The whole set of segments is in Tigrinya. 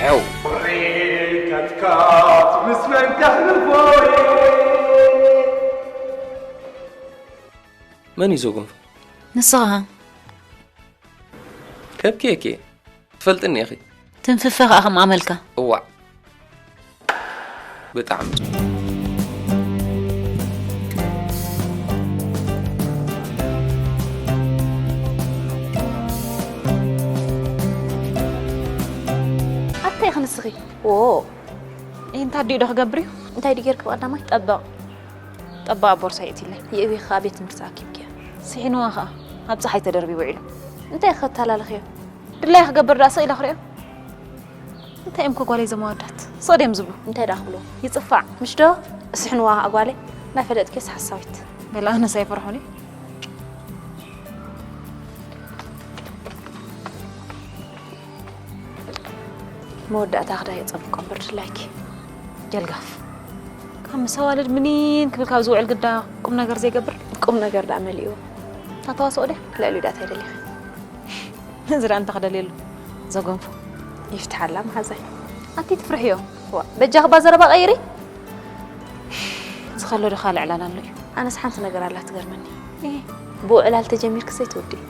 ሕው። ከትካት ምስ መን ከሕልፎ እየ? መን እዩ ዘጎንፎ? ንስኻ። ከብኪ እየ። ትፈልጥኒ ኢኺ። ትንፍፈ ኸኣ ከም ኣመልካ። እዋእ። ብጣዕሚ። ኣታይ ኢኺ ንስኺ? ዎ። እንታይ ድዩ ዶ ክገብር እዩ? እንታይ ድዩ ጌርክ ብቐዳማይ? ጠበቕ። ጠበቕ ኣብ ቦርሳ የእትይለይ። የእዊ ኸኣ ቤት ትምህርቲ ኣኪብክያ። ስሒንዋ ኸኣ ኣብ ጸሓይ ተደርቢቡ ውዒሉ። እንታይ ከተላልኽዮ? ድላየ ክገብር ደኣ ስቕ ኢለ ክሪኦ። እንታይ እዮም ከ ጓለይ ዘመዋዳት? ስቕ ድዮም ዝብሉ? እንታይ ደኣ ክብሉ? ይጽፋዕ። ምሽ ዶ? እስሕንዋ ኸኣ ጓለይ። እናፈለጥክዮስ ሓሳዊት። በል ኣነስ ኣይፈርሖን እየ። መወዳእታ ክዳ የጸብቆ እምበር ድላይኪ። ጀልጋፍ። ካብ ምስ ኣዋልድ ምኒን ክብል ካብ ዝውዕል ግዳ ቁም ነገር ዘይገብር? ቁም ነገር ደኣ መሊእዎ። እታ ተዋስኦ ድያ? ልዕሊኡ ደኣ እንታይ ደሊኺ? እዚ ደኣ እንታይ ክደልየሉ? ዘጎንፎ። ይፍትሓላ መሓዛይ። ኣቲ ትፍርሕዮ? ዋ፣ በጃኺ እባ ዘረባ ቀይሪ። ዝኸሎ ዶ ካልእ ዕላል ኣሎ እዩ? ኣነስ ሓንቲ ነገር ኣላ ትገርመኒ። እህ። ብኡ ዕላል ተጀሚርኪ ዘይትውድኢ።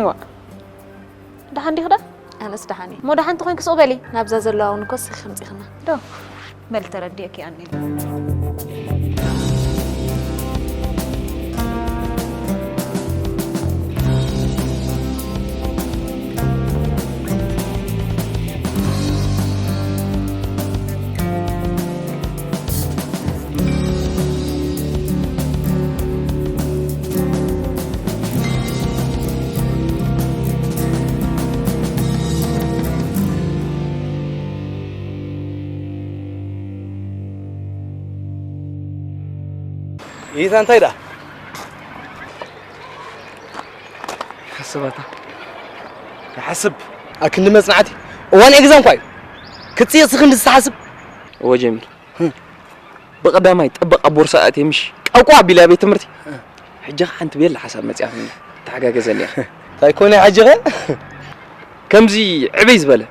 ዋ። ደሓን ዲኺ ዳ? ኣነስ ደሓን እየ። እሞ ደሓን ተኾይንኪ ስቕ በሊ። ናብዛ ዘለዋ እውን እኮ ስኺ ከምጺኽና። ዶ? በል ተረዲእኪ ኣነ። ኢታ እንታይ ደኣ? ሓስባታ። ይሓስብ። ኣክንዲ መጽናዕቲ። እዋን ኤግዛም እኳ እዩ። ክትጽይቕ ክንዲ ዝተሓስብ። እወ ጀሚል። ህም። ብቐዳማይ ጠበቕ ኣብ ቦርሳ ኣእትየ ምሽ ቀቋ ኣቢለ ኣብ ቤት ትምህርቲ። እ። ሕጂ ኸዓ ሓንቲ ቤላ ሓሳብ መጺኣትኒ። ተሓጋገዘኒ ኢኻ። እንታይ ኮነ ሕጂ ኸ? ከምዚ ዕብይ ዝበለ፣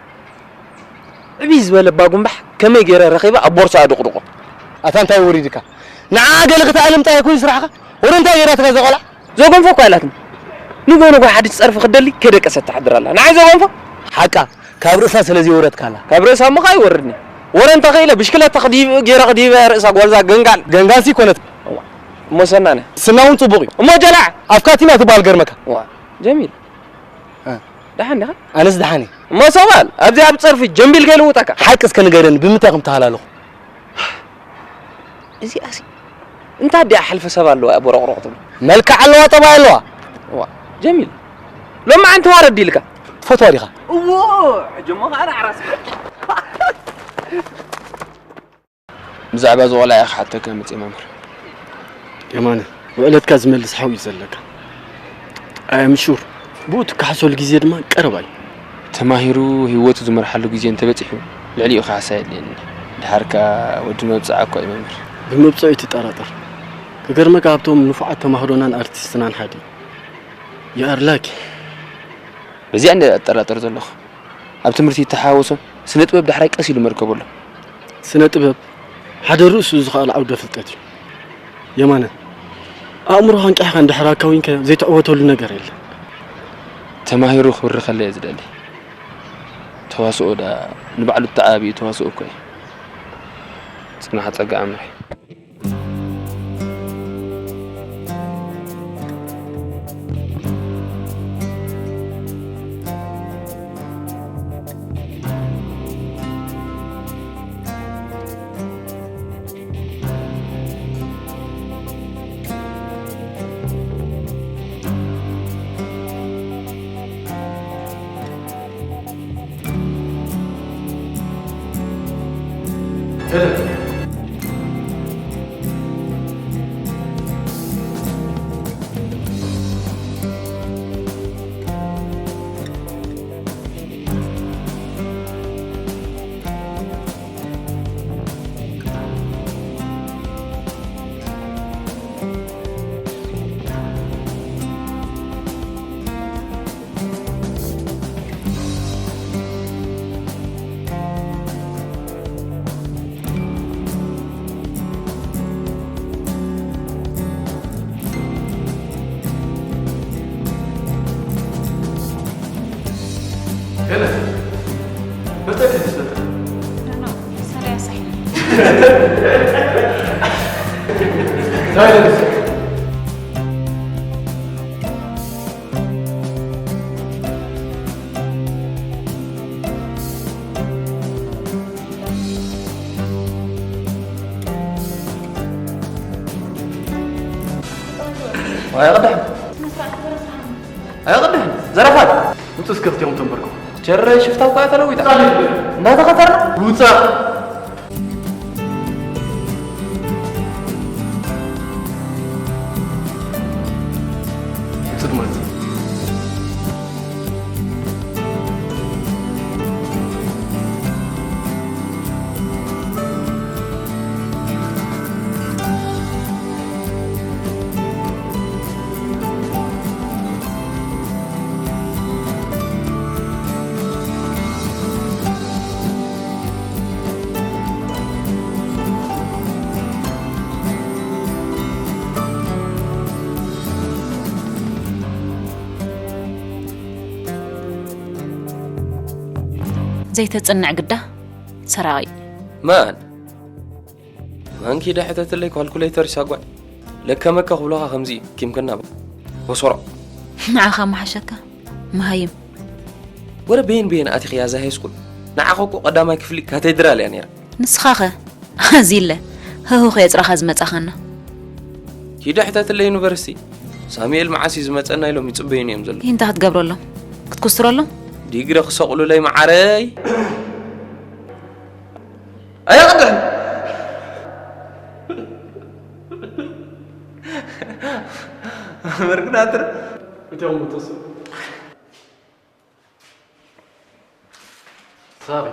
ዕብይ ዝበለ ባጉምባሕ ከመይ ገይረ ረኺበ ኣብ ቦርሳኣ ድቕድቖ? ኣታ እንታይ ወሪድካ? ንዓ ገለ ክትኣልም ጥራይ ኮይኑ ስራሕኻ? ወረ እንታይ ገይራትካ እዛ ቆልዓ? ዘጎንፎ እኳ ኢላትኒ። ንጎ ንጎ ሓድሽ ጸርፊ ክትደሊ ከይደቀሰት ትሓድር ኣላ። ንዓይ ዘጎንፎ? ሓቃ፣ ካብ ርእሳ ስለ ዘይወረድካ ኣላ። ካብ ርእሳ እሞ ከኣ ይወርድኒ። ወረ እንተኽኢለ ብሽክለታ ክድይብ-፣ ገይረ ክድይበ ርእሳ ጓልዛ ገንጋል። ገንጋልሲ ይኮነት። እዋ፣ እሞ ሰናነ? ስና እውን ጽቡቕ እዩ። እሞ ጀላዕ? ኣፍካቲማ ትበሃል ገርመካ። እዋ፣ ጀሚል። እ። ደሓን ዲኻ? ኣነስ ደሓን እየ። እሞ ሰባል፣ ኣብዚ ኣብ ጸርፊ ጀምቢል ከይልውጠካ። ሓቂ እስከ ንገረኒ፣ ብምንታይ ኢኹም ተሃላለኹ? እዚኣሲ እንታይ ድኣ ሕልፊ ሰብ ኣለዋ እያ ቦሮቕሮቕ ትብሎ? መልክዕ ኣለዋ፣ ጠባይ ኣለዋ። ዋ፣ ጀሚል፣ ሎማዓንቲ ዋረድ ኢልካ። ትፈትዋ ዲኻ? እዎ፣ ሕጂ እሞ ኸኣ ራዕራስ። ብዛዕባ እዚ ቆልዓ እየ ክሓተካ መጽየ መምህር። የማነ፣ ውዕለትካ ዝመልስ ሓው እዩ ዘለካ። I am sure ብኡ ትከሓሰሉ ግዜ ድማ ቀረባ እዩ። ተማሂሩ ህይወቱ ዝመርሓሉ ግዜ እንተበጺሑ ልዕሊኡ ክሓሳ የድልየኒ። ድሓር ከኣ ወዲ መብጽዓ እኮ እዩ መምህር። ብመብጽኡ ኣይትጠራጠር። ክገርመካ፣ ካብቶም ንፉዓት ተማሃሮናን ኣርቲስትናን ሓደ እዩ። You are lucky። በዚኣ እንደ ኣጠራጠር ዘለኹ። ኣብ ትምህርቲ ይተሓዋወሶ፣ ስነ ጥበብ ዳሕራይ ቀስ ኢሉ መርከቡ ኣሎ። ስነ ጥበብ ሓደ ርእሱ ዝኸኣለ ዓውደ ፍልጠት እዩ። የማነ፣ ኣእምሮኻ ኣንቂሕካ እንድሕር ኣካዊንካዮ ዘይትዕወተሉ ነገር የለን። ተማሂሩ ክብሪ ከለ እየ ዝደሊ። ተዋስኦ ደኣ ንባዕሉ እተዓብዩ ተዋስኦ እኮ እዩ። ጽናሕ ጸጋ ኣምርሒ። ኣይቕድሕን። ኣይቕድሕን። ዘረፋይ። ውጹእ እስከ ክልቲኦም ተንበርኩ። ቸረ ሽፍታ እኮ እያ ተለዊጣ። እንዳተኸተልና። ውጻእ። ውጹእ ማለት። ዘይተጽንዕ ግዳ ሰራቒ። መን? መን ኪዳ ሕተትለይ ካልኩሌተር ይሳጓዕ። ለከመከ ክብሎኻ ከምዚ ኪም ክናባ። ወሶሮ። ንዓኻ መሓሸካ መሃይም። ወረ በየን በየን ኣቲኽያ እዛ ሃይስኩል? ንዓኻ እኮ ቀዳማይ ክፍሊ ካቴድራል እያ ነይራ። ንስኻኸ? ኣዚለ ህሁ ከየጽራኻ ዝመጻኻና። ኪዳ ሕተትለይ ዩኒቨርሲቲ። ሳሙኤል መዓስ እዩ ዝመጸና ኢሎም ይጽበዩኒ እዮም ዘለዉ። እንታይ ክትገብረሎም? ክትኩስትረሎም? ዲግሪ ክሰቕሉለይ መዓረይ። ኣየቕድሕን። መርግናትር። እቶም ምጥሱ። ሳሪ።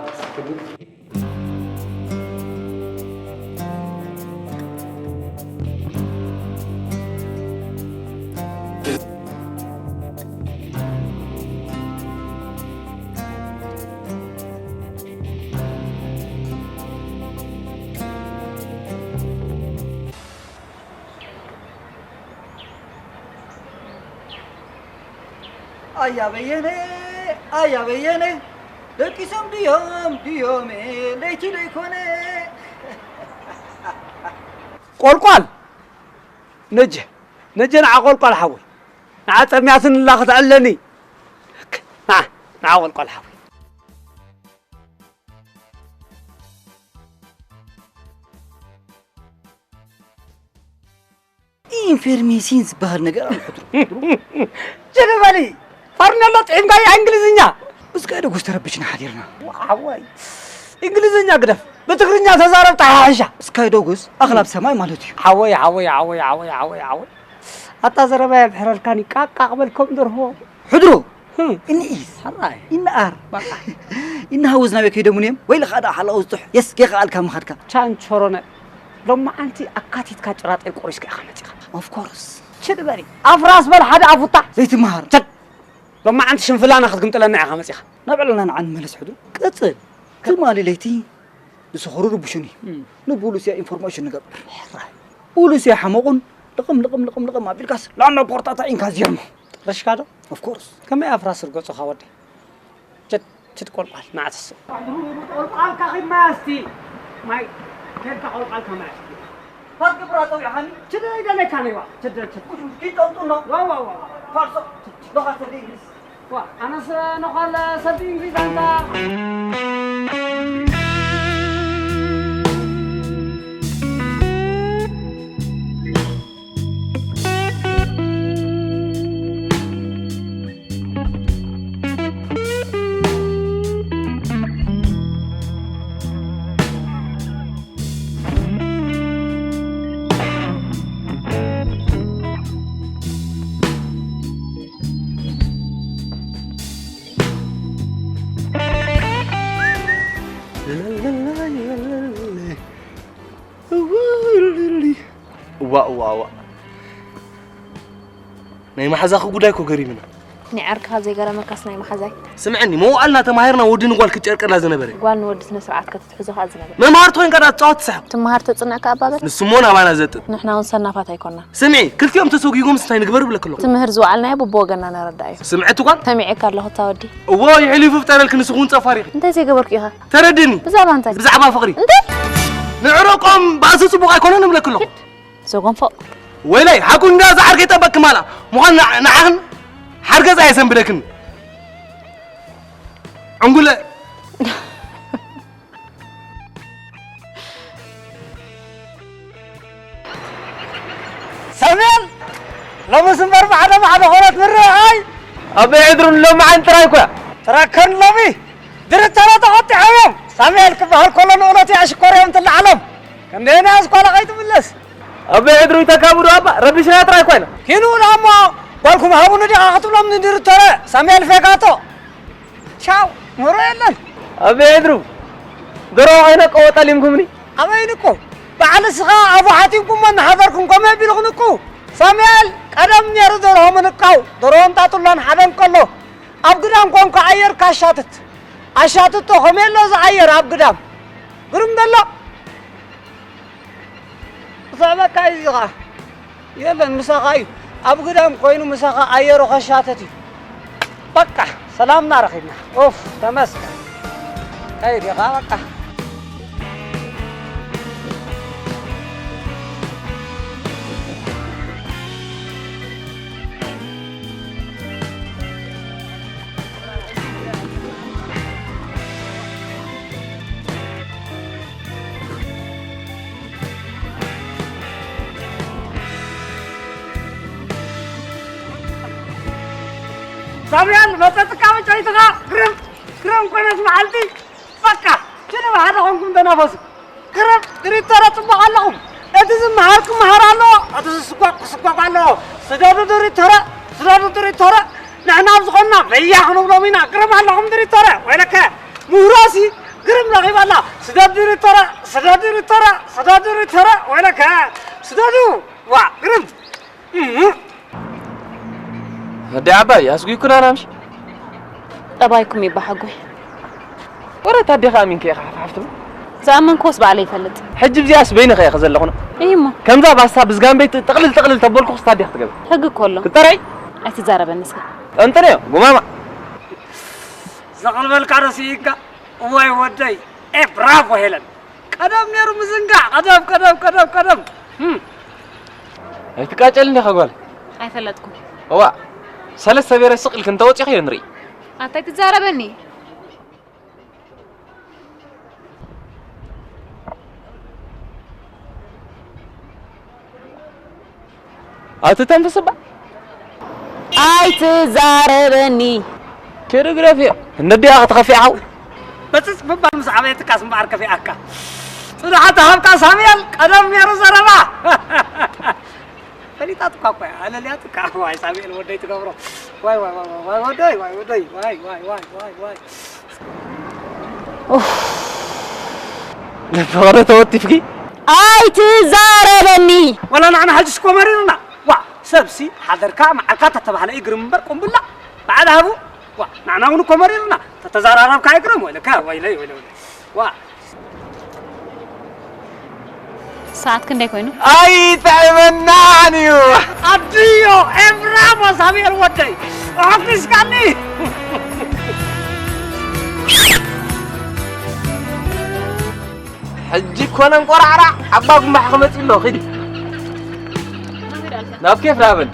ኣያ በየነ፣ ኣያ በየነ፣ ደቂሶም ድዮም፣ ድዮም፣ ለይቲ ደይኮነ። ቆልቋል፣ ነጀ፣ ነጀ ንዓ ቆልቋል ሓወይ። ንዓ ጸምያትንላ ክትዕለኒ። ንዓ፣ ንዓ ቆልቋል ሓወይ። ኢንፌርሜሲን ዝበሃል ነገር ኣሎ። ጀለባሊ፣ ፋርኔሎ ጥዒምካያ እንግሊዝኛ። እስከ ደጉስ ተረብሽና ሓዲርና። ሓወይ፣ እንግሊዝኛ ግደፍ፣ ብትግርኛ ተዛረብ ተሓሕሻ። እስከ ደጉስ ኣኽላብ ሰማይ ማለት እዩ። ሓወይ፣ ሓወይ፣ ሓወይ፣ ሓወይ፣ ሓወይ፣ ሓወይ። ኣታ ዘረባ የብሕረልካኒ፣ ቃቃ ቅበልኮም ደርሆ። ሕድሮ፣ እኒኢስ ሕራይ። ይነኣር። በቃ። ይነሃውዝ ናበይ ከይደሙን እዮም? ወይ ለኻ ደኣ ሓለቓ ውዝጡሕ። የስ፣ ከይኸኣልካ ምኻድካ። ቻንቾሮነ፣ ሎማዓንቲ ኣካቲትካ ጭራጠይ ቆሪስካ ኢኻ መጺኻ። Of course። ችድ በሊ። ኣፍራስ በል ሓደ ኣፉታ። ዘይትመሃር። ቸድ። ሎማዓንቲ ሽንፍላና ክትግምጥለና ኢኻ መጺኻ። ናብ ዕለና ንዓን መለስ ሕዱ። ቅጽል። ትማሊ ለይቲ ንስኽሩ ርብሹኒ። እም። ንቡሉስያ ኢንፎርሜሽን ንገብር። ሕራይ። ቡሉስያ ሓመቑን ልቕም፣ ልቕም፣ ልቕም፣ ልቕም ኣቢልካስ ላና ፖርታ ታዒንካ ዚርሞ። ርሽካ ዶ? Of course። ከመይ ኣፍራስ ርገጹኻ ወዲ? ችድ፣ ችድ ቆልቋል፣ ንዓ ትስእ። ቆልቋልካ ኺድ ማይ ኣስቲ። ማይ፣ ኬድካ ቆልቋልካ ማይ ኣስቲ። ታት ግብራ ጸዊዕኻኒ? ችድ ኣይደለካ ነይዋ። ችድ፣ ችድ። ኪድ ጠምጡኖ። ዋ፣ ዋ፣ ዋ፣ ዋ። ፋርሶ። ዶኻ ሰዲ እንግሊዝ። ዋ፣ ኣነስ ነዃል ሰልዲ እንግሊዝ ኣንታ። እዋ፣ እዋ፣ እዋ። ናይ መሓዛኺ ጉዳይ እኮ ገሪምና። ናይ ዓርክኻ ዘይገረመካስ ናይ መሓዛይ? ስምዕኒ፣ መዋእልና ተማሂርና ወዲ ንጓል ክትጨርቀላ ዝነበረ። ጓል ንወዲ ስነ ስርዓት ክትትሕዞ ከኣ ዝነበረ። መምሃርቲ ኮይንካ ዳ ትጻወት ትስሕቕ። ትመሃር ተጽንዕ ከኣ ኣባበል። ንስሞ ናባና ዘጥብ። ንሕና እውን ሰናፋት ኣይኮንና። ስምዒ፣ ክልቲኦም ተሰጒጎምስ እንታይ ንግበር እብለኪ ኣለኹ። ትምህር ዝወዓልናዮ ብብወገንና ነረድኣ እዩ። ስምዕቲ ጓል። ሰሚዐካ ኣለኹ እታ ወዲ። እዎ፣ ይሕሊፉ ፍጠረልኪ ንስኺ እውን ጸፋሪኺ። እንታይ ዘይገበርኩ ኢኻ? ተረድእኒ። ብዛዕባ እንታይ? ብዛዕባ ፍቕሪ። እንታይ? ንዕረቆም ባእሲ ጽቡቕ ኣይኮነን እብለኪ ኣለኹ። ኪድ። ዘጎንፎ። ወይለይ፣ ሓቁ እንዳ ዝዓርከይ ጠበቅኪ ማላ። ምዃን ንዓ-፣ ንዓኽን ሓርገጽ ኣየሰንብደክን። ዕንጉለ። ሳሙኤል፣ ሎምስ እምበር ብሓደ ብሓደ ኾነት ንርአይ። ኣበይ ዕድሩን ሎምዓን ጥራይ እኳ። ትራከን ሎሚ ድርተራ ተቐጢዖም እዮም። ሳሙኤል ክበሃል ከሎ ንእውነት እያ ሽኮር እዮም ትለዓሎም። ክንደየናይ ኣስኳላ ከይትምለስ። ኣበይ ዕድሩ ይተካቡ ዶ ኣባ? ረቢሽና ጥራይ እኳ ኢና። ኪኑ ደኣ እሞ ጓልኩም ሃቡኒ ዲኻ ክትብሎም ንድርተረ ሳሙኤል ፌካቶ። ቻው፣ ምህሮ የለን። ኣበይ ዕድሩ? ደሮ ኣይነቀወ ጠሊምኩምኒ። ኣበይ ንቁ? በዓል እስኻ ኣፉ ሓቲምኩሞ እናሓደርኩም ከመይ ቢልኹም እኮ። ሳሙኤል ቀደም ነይሩ ደርሆ ምንቃው፣ ደርሆ እንጣጥሎን ሓደን ከሎ ኣብ ግዳም ኮንኩ ኣየር ካሻትት። ኣሻትቶ ከመይ ኣሎ እዚ ኣየር ኣብ ግዳም? ግርም ደሎ። ክስዕበካ እዩ እዚ ኸዓ። የለን፣ ምሳኻ እዩ። ኣብ ግዳም ኮይኑ ምሳኻ ኣየሩ ከሻትት እዩ። በቃ፣ ሰላምና ረኺብና። ኡፍ፣ ተመስገን። ከይድ ኢኻ በቃ። ሳብያን መጸጽካ መጫወትኻ ግርም፣ ግርም ኮነት መዓልቲ። በቃ፣ ሽልም ሓደ ኾንኩም ተናፈሱ። ግርም፣ ድሪተረ ጽቡቕ ኣለኹም። እቲ ዝመሃር ክመሃር ኣለዎ፣ እቲ ዝስጓቕ ክስጓቕ ኣለዎ። ስደዱ ድሪተረ፣ ስደዱ ድሪተረ። ንሕና ኣብ ዝኾንና በያ ክንብሎም ኢና። ግርም ኣለኹም ድሪተረ። ወይለከ፣ ምህሮሲ ግርም ረኺበላ። ስደዱ ድሪተረ፣ ስደዱ ድሪተረ፣ ስደዱ ድሪተረ። ወይለከ፣ ስደዱ። ዋ፣ ግርም። እህ። ኣደ ዓባይ፣ ኣስጒኩና ናምሽ። ጠባይኩም ይባሓጎይ። ወረት ኣዴኻ ኣሚንከ ኢኻ ሓፍሓፍ ትብል? ዝኣመንክዎስ ባዕለይ ይፈልጥ። ሕጂ ብዚኣስ በይነኸ ኢኸ ዘለኹና? እሂሞ። ከምዛ ባስታ ብዝጋምበይ ጥ-፣ ጥቕልል ጥቕልል ተበልኩ ክስታ ኣዴኻ ትገብር። ሕጊ እኮ ኣሎ። ክተረይ? ኣይትዛረበኒ እስከ። ጠንጥንዮ፣ ጉማማ። ዘቕልበልካ ዶ ስኢንካ? እዋይ ወደይ። ኤ፣ ብራቮ ሄለን። ቀደም ነይሩ ምዝንጋዕ። ቀደም፣ ቀደም፣ ቀደም፣ ቀደም። እም። ኣይትቃጨል እንዲኻ ጓል። ኣይፈለጥኩም። እዋ፣ ሰለስተ ቤረ ስቕ ኢልክ እንተወፂኺ ንርኢ። ኣታ ኣይትዛረበኒ። ኣቲ ተንፍስ እባ። ኣይትዛረበኒ። ኬዱ ግደፍዮ። እነዲኣ ክትኸፊ ዓው። በጽጽ ምባል ምስ ዓበየትካስ እምበኣር ከፊኣካ። ጽንዓት ሃብካ ሳሙኤል፣ ቀደም ነይሩ ዘረባ። ፈሊጣትካ እኮ እያ፣ ኣለልያትካ። ዋይ ሳሙኤል ወደይ ትገብሮ። ዋይ፣ ዋይ፣ ዋይ፣ ዋይ፣ ዋይ፣ ወደይ፣ ዋይ፣ ወደይ፣ ዋይ፣ ዋይ፣ ዋይ፣ ዋይ፣ ዋይ። ኡፍ። ንፍቕሪ ተወቲፍኪ? ኣይትዛረበኒ። ወላ ንዓና ሕጅስ እኮ መሪርና። ዋ፣ ሰብሲ ሓደርካ መዓልካ ተተባህለ ይግርም እምበር ቁምብላ። በዓል ሃቡ። ዋ፣ ንዓና እውን እኮ መሪርና። ተተዛራረብካ ይግርም ወይለካ፣ ወይለይ፣ ወይለይ፣ ወይለይ። ዋ። ሰዓት ክንደይ ኮይኑ? ኣይጥዕመናን እዩ። ኣድዮ ኤፍራሞ ሳሙኤል ወደይ፣ ኣሕጒስካኒ። ሕጂ እኮ ነንቆራዕራዕ ኣባ ጉንባሕ ክመጽእ ኣሎ። ኺዲ ናብ ኬፍ ራበን።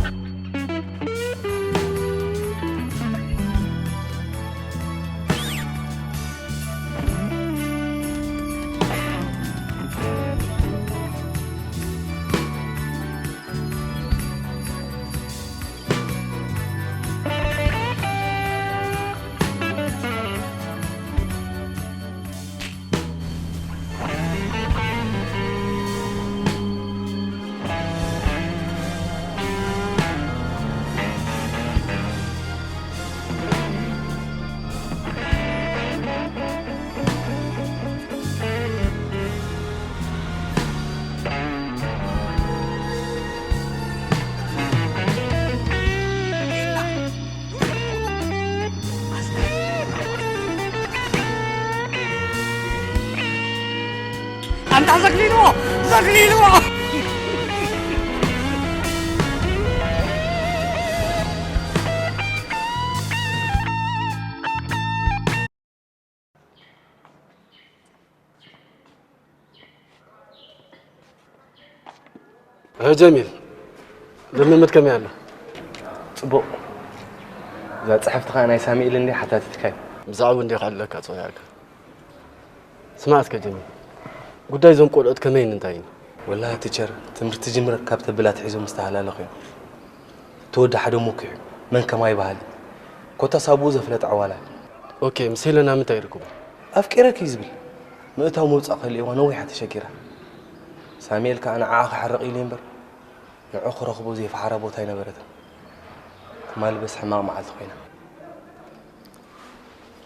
ኣንታ ዘግሊልዎ! ዘግሊልዎ! እ፣ ጀሚል፣ ልምምድ ከመይ ኣሎ? ጽቡቕ። እዛ ጽሕፍቲ ኸኣ ናይ ሳሙኤል እንድያ ሓታቲትካዮ? ብዛዕባኡ እንድየ ክሕልለካ ጸዊዐካ። ስማዕ እስከ ጀሚል፣ ጉዳይ እዞም ቆልዑት ከመይን እንታይን? ወላሂ ቲቸር፣ ትምህርቲ ጅምር ካብ ተብል ኣትሒዞም ዝተሃላለኹ እዮም። እቲ ወዲ ሓደ ሙኩሕ እዩ፣ መን ከማይ በሃሊ። ኮታስ ኣብኡ ዘፍለጠ ዕዋላ። ኦኬ፣ ምስ ሄለና ምንታይ ይርክቦ? ኣፍቂረኪ እዩ ዝብል። ምእታው ምውጻእ ከልእዋ ነዊሓ ተሸጊራ። ሳሙኤል ከኣ ንዓኣ ክሕርቕ ኢሉ እምበር፣ ንዑ ክረኽቦ ዘይፈሓራ ቦታ ኣይነበረትን። ትማሊ በስ ሕማቕ መዓልቲ ኮይና።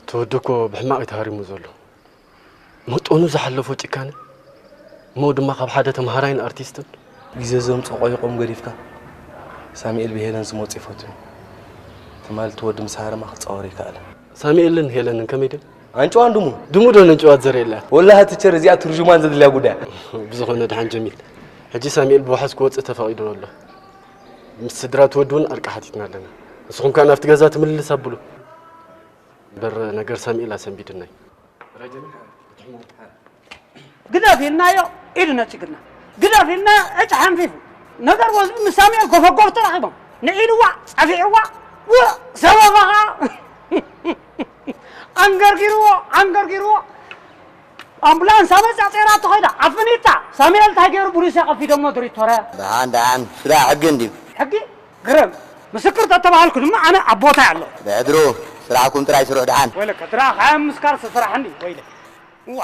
እቲ ወዲ እኮ ብሕማቕ እዩ ተሃሪሙ ዘሎ። መጠኑ ዝሓለፎ ጭካነ፣ እሞ ድማ ካብ ሓደ ተምሃራይን ኣርቲስትን። ግዜ ዘምጾ ቆይቆም ገዲፍካ፣ ሳሙኤል ብሄለን ዝመጹ ይፈትኑ። ትማሊ እቲ ወዲ ምስ ሃረማ ክጻወር ይከኣለ። ሳሙኤልን ሄለንን ከመይ ድዮም? ኣንጭዋን ድሙ። ድሙ ዶ ነንጭዋት ዘርእየላ? ወላሂ ቲቸር፣ እዚኣ ትርጅማን ዘድልያ ጉዳይ። ብዝኾነ ደሓን ጀሚል። ሕጂ ሳሙኤል ብዋሕስ ክወጽእ ተፈቒድዎ ኣሎ። ምስ ስድራ እቲ ወዲ እውን ዕርቂ ሓቲትና ኣለና። ንስኹም ከኣ ናብቲ ገዛ ትምልስ ኣብሉ። እምበር ነገር ሳሙኤል ኣሰንቢድናይ። ግደፍ ኢልናዮ፣ ኢዱ ነጺግና። ግደፍ ኢልናዮ፣ ዕጭ ሓንፊፉ። ነገር ወዝቢ ምስ ሳሙኤል ጎፈጎፍ ተራኺቦም። ንዒልዋ፣ ጸፊዕዋ፣ ውእ፣ ሰበኻ። ኣንገርጊርዎ፣ ኣንገርጊርዎ። ኣምቡላንስ ኣመጻ ጼራ ተኸይዳ፣ ኣፍኒታ። ሳሙኤል እንታይ ገይሩ? ቡሊስ ከፊዶሞ ዶሪቶረ። ደሓን፣ ደሓን። ስራሕ ሕጊ እንድዩ። ሕጊ? ግርም። ምስክር ተተባሃልኩ ድማ ኣነ ኣብ ቦታይ ኣሎ። ብሕድሩ፣ ስራሕኩም ጥራይ ስርሑ ደሓን። ወይለከ፣ ድራኻ ምስካር ስራሕ እንዲ፣ ወይለ። ዋ።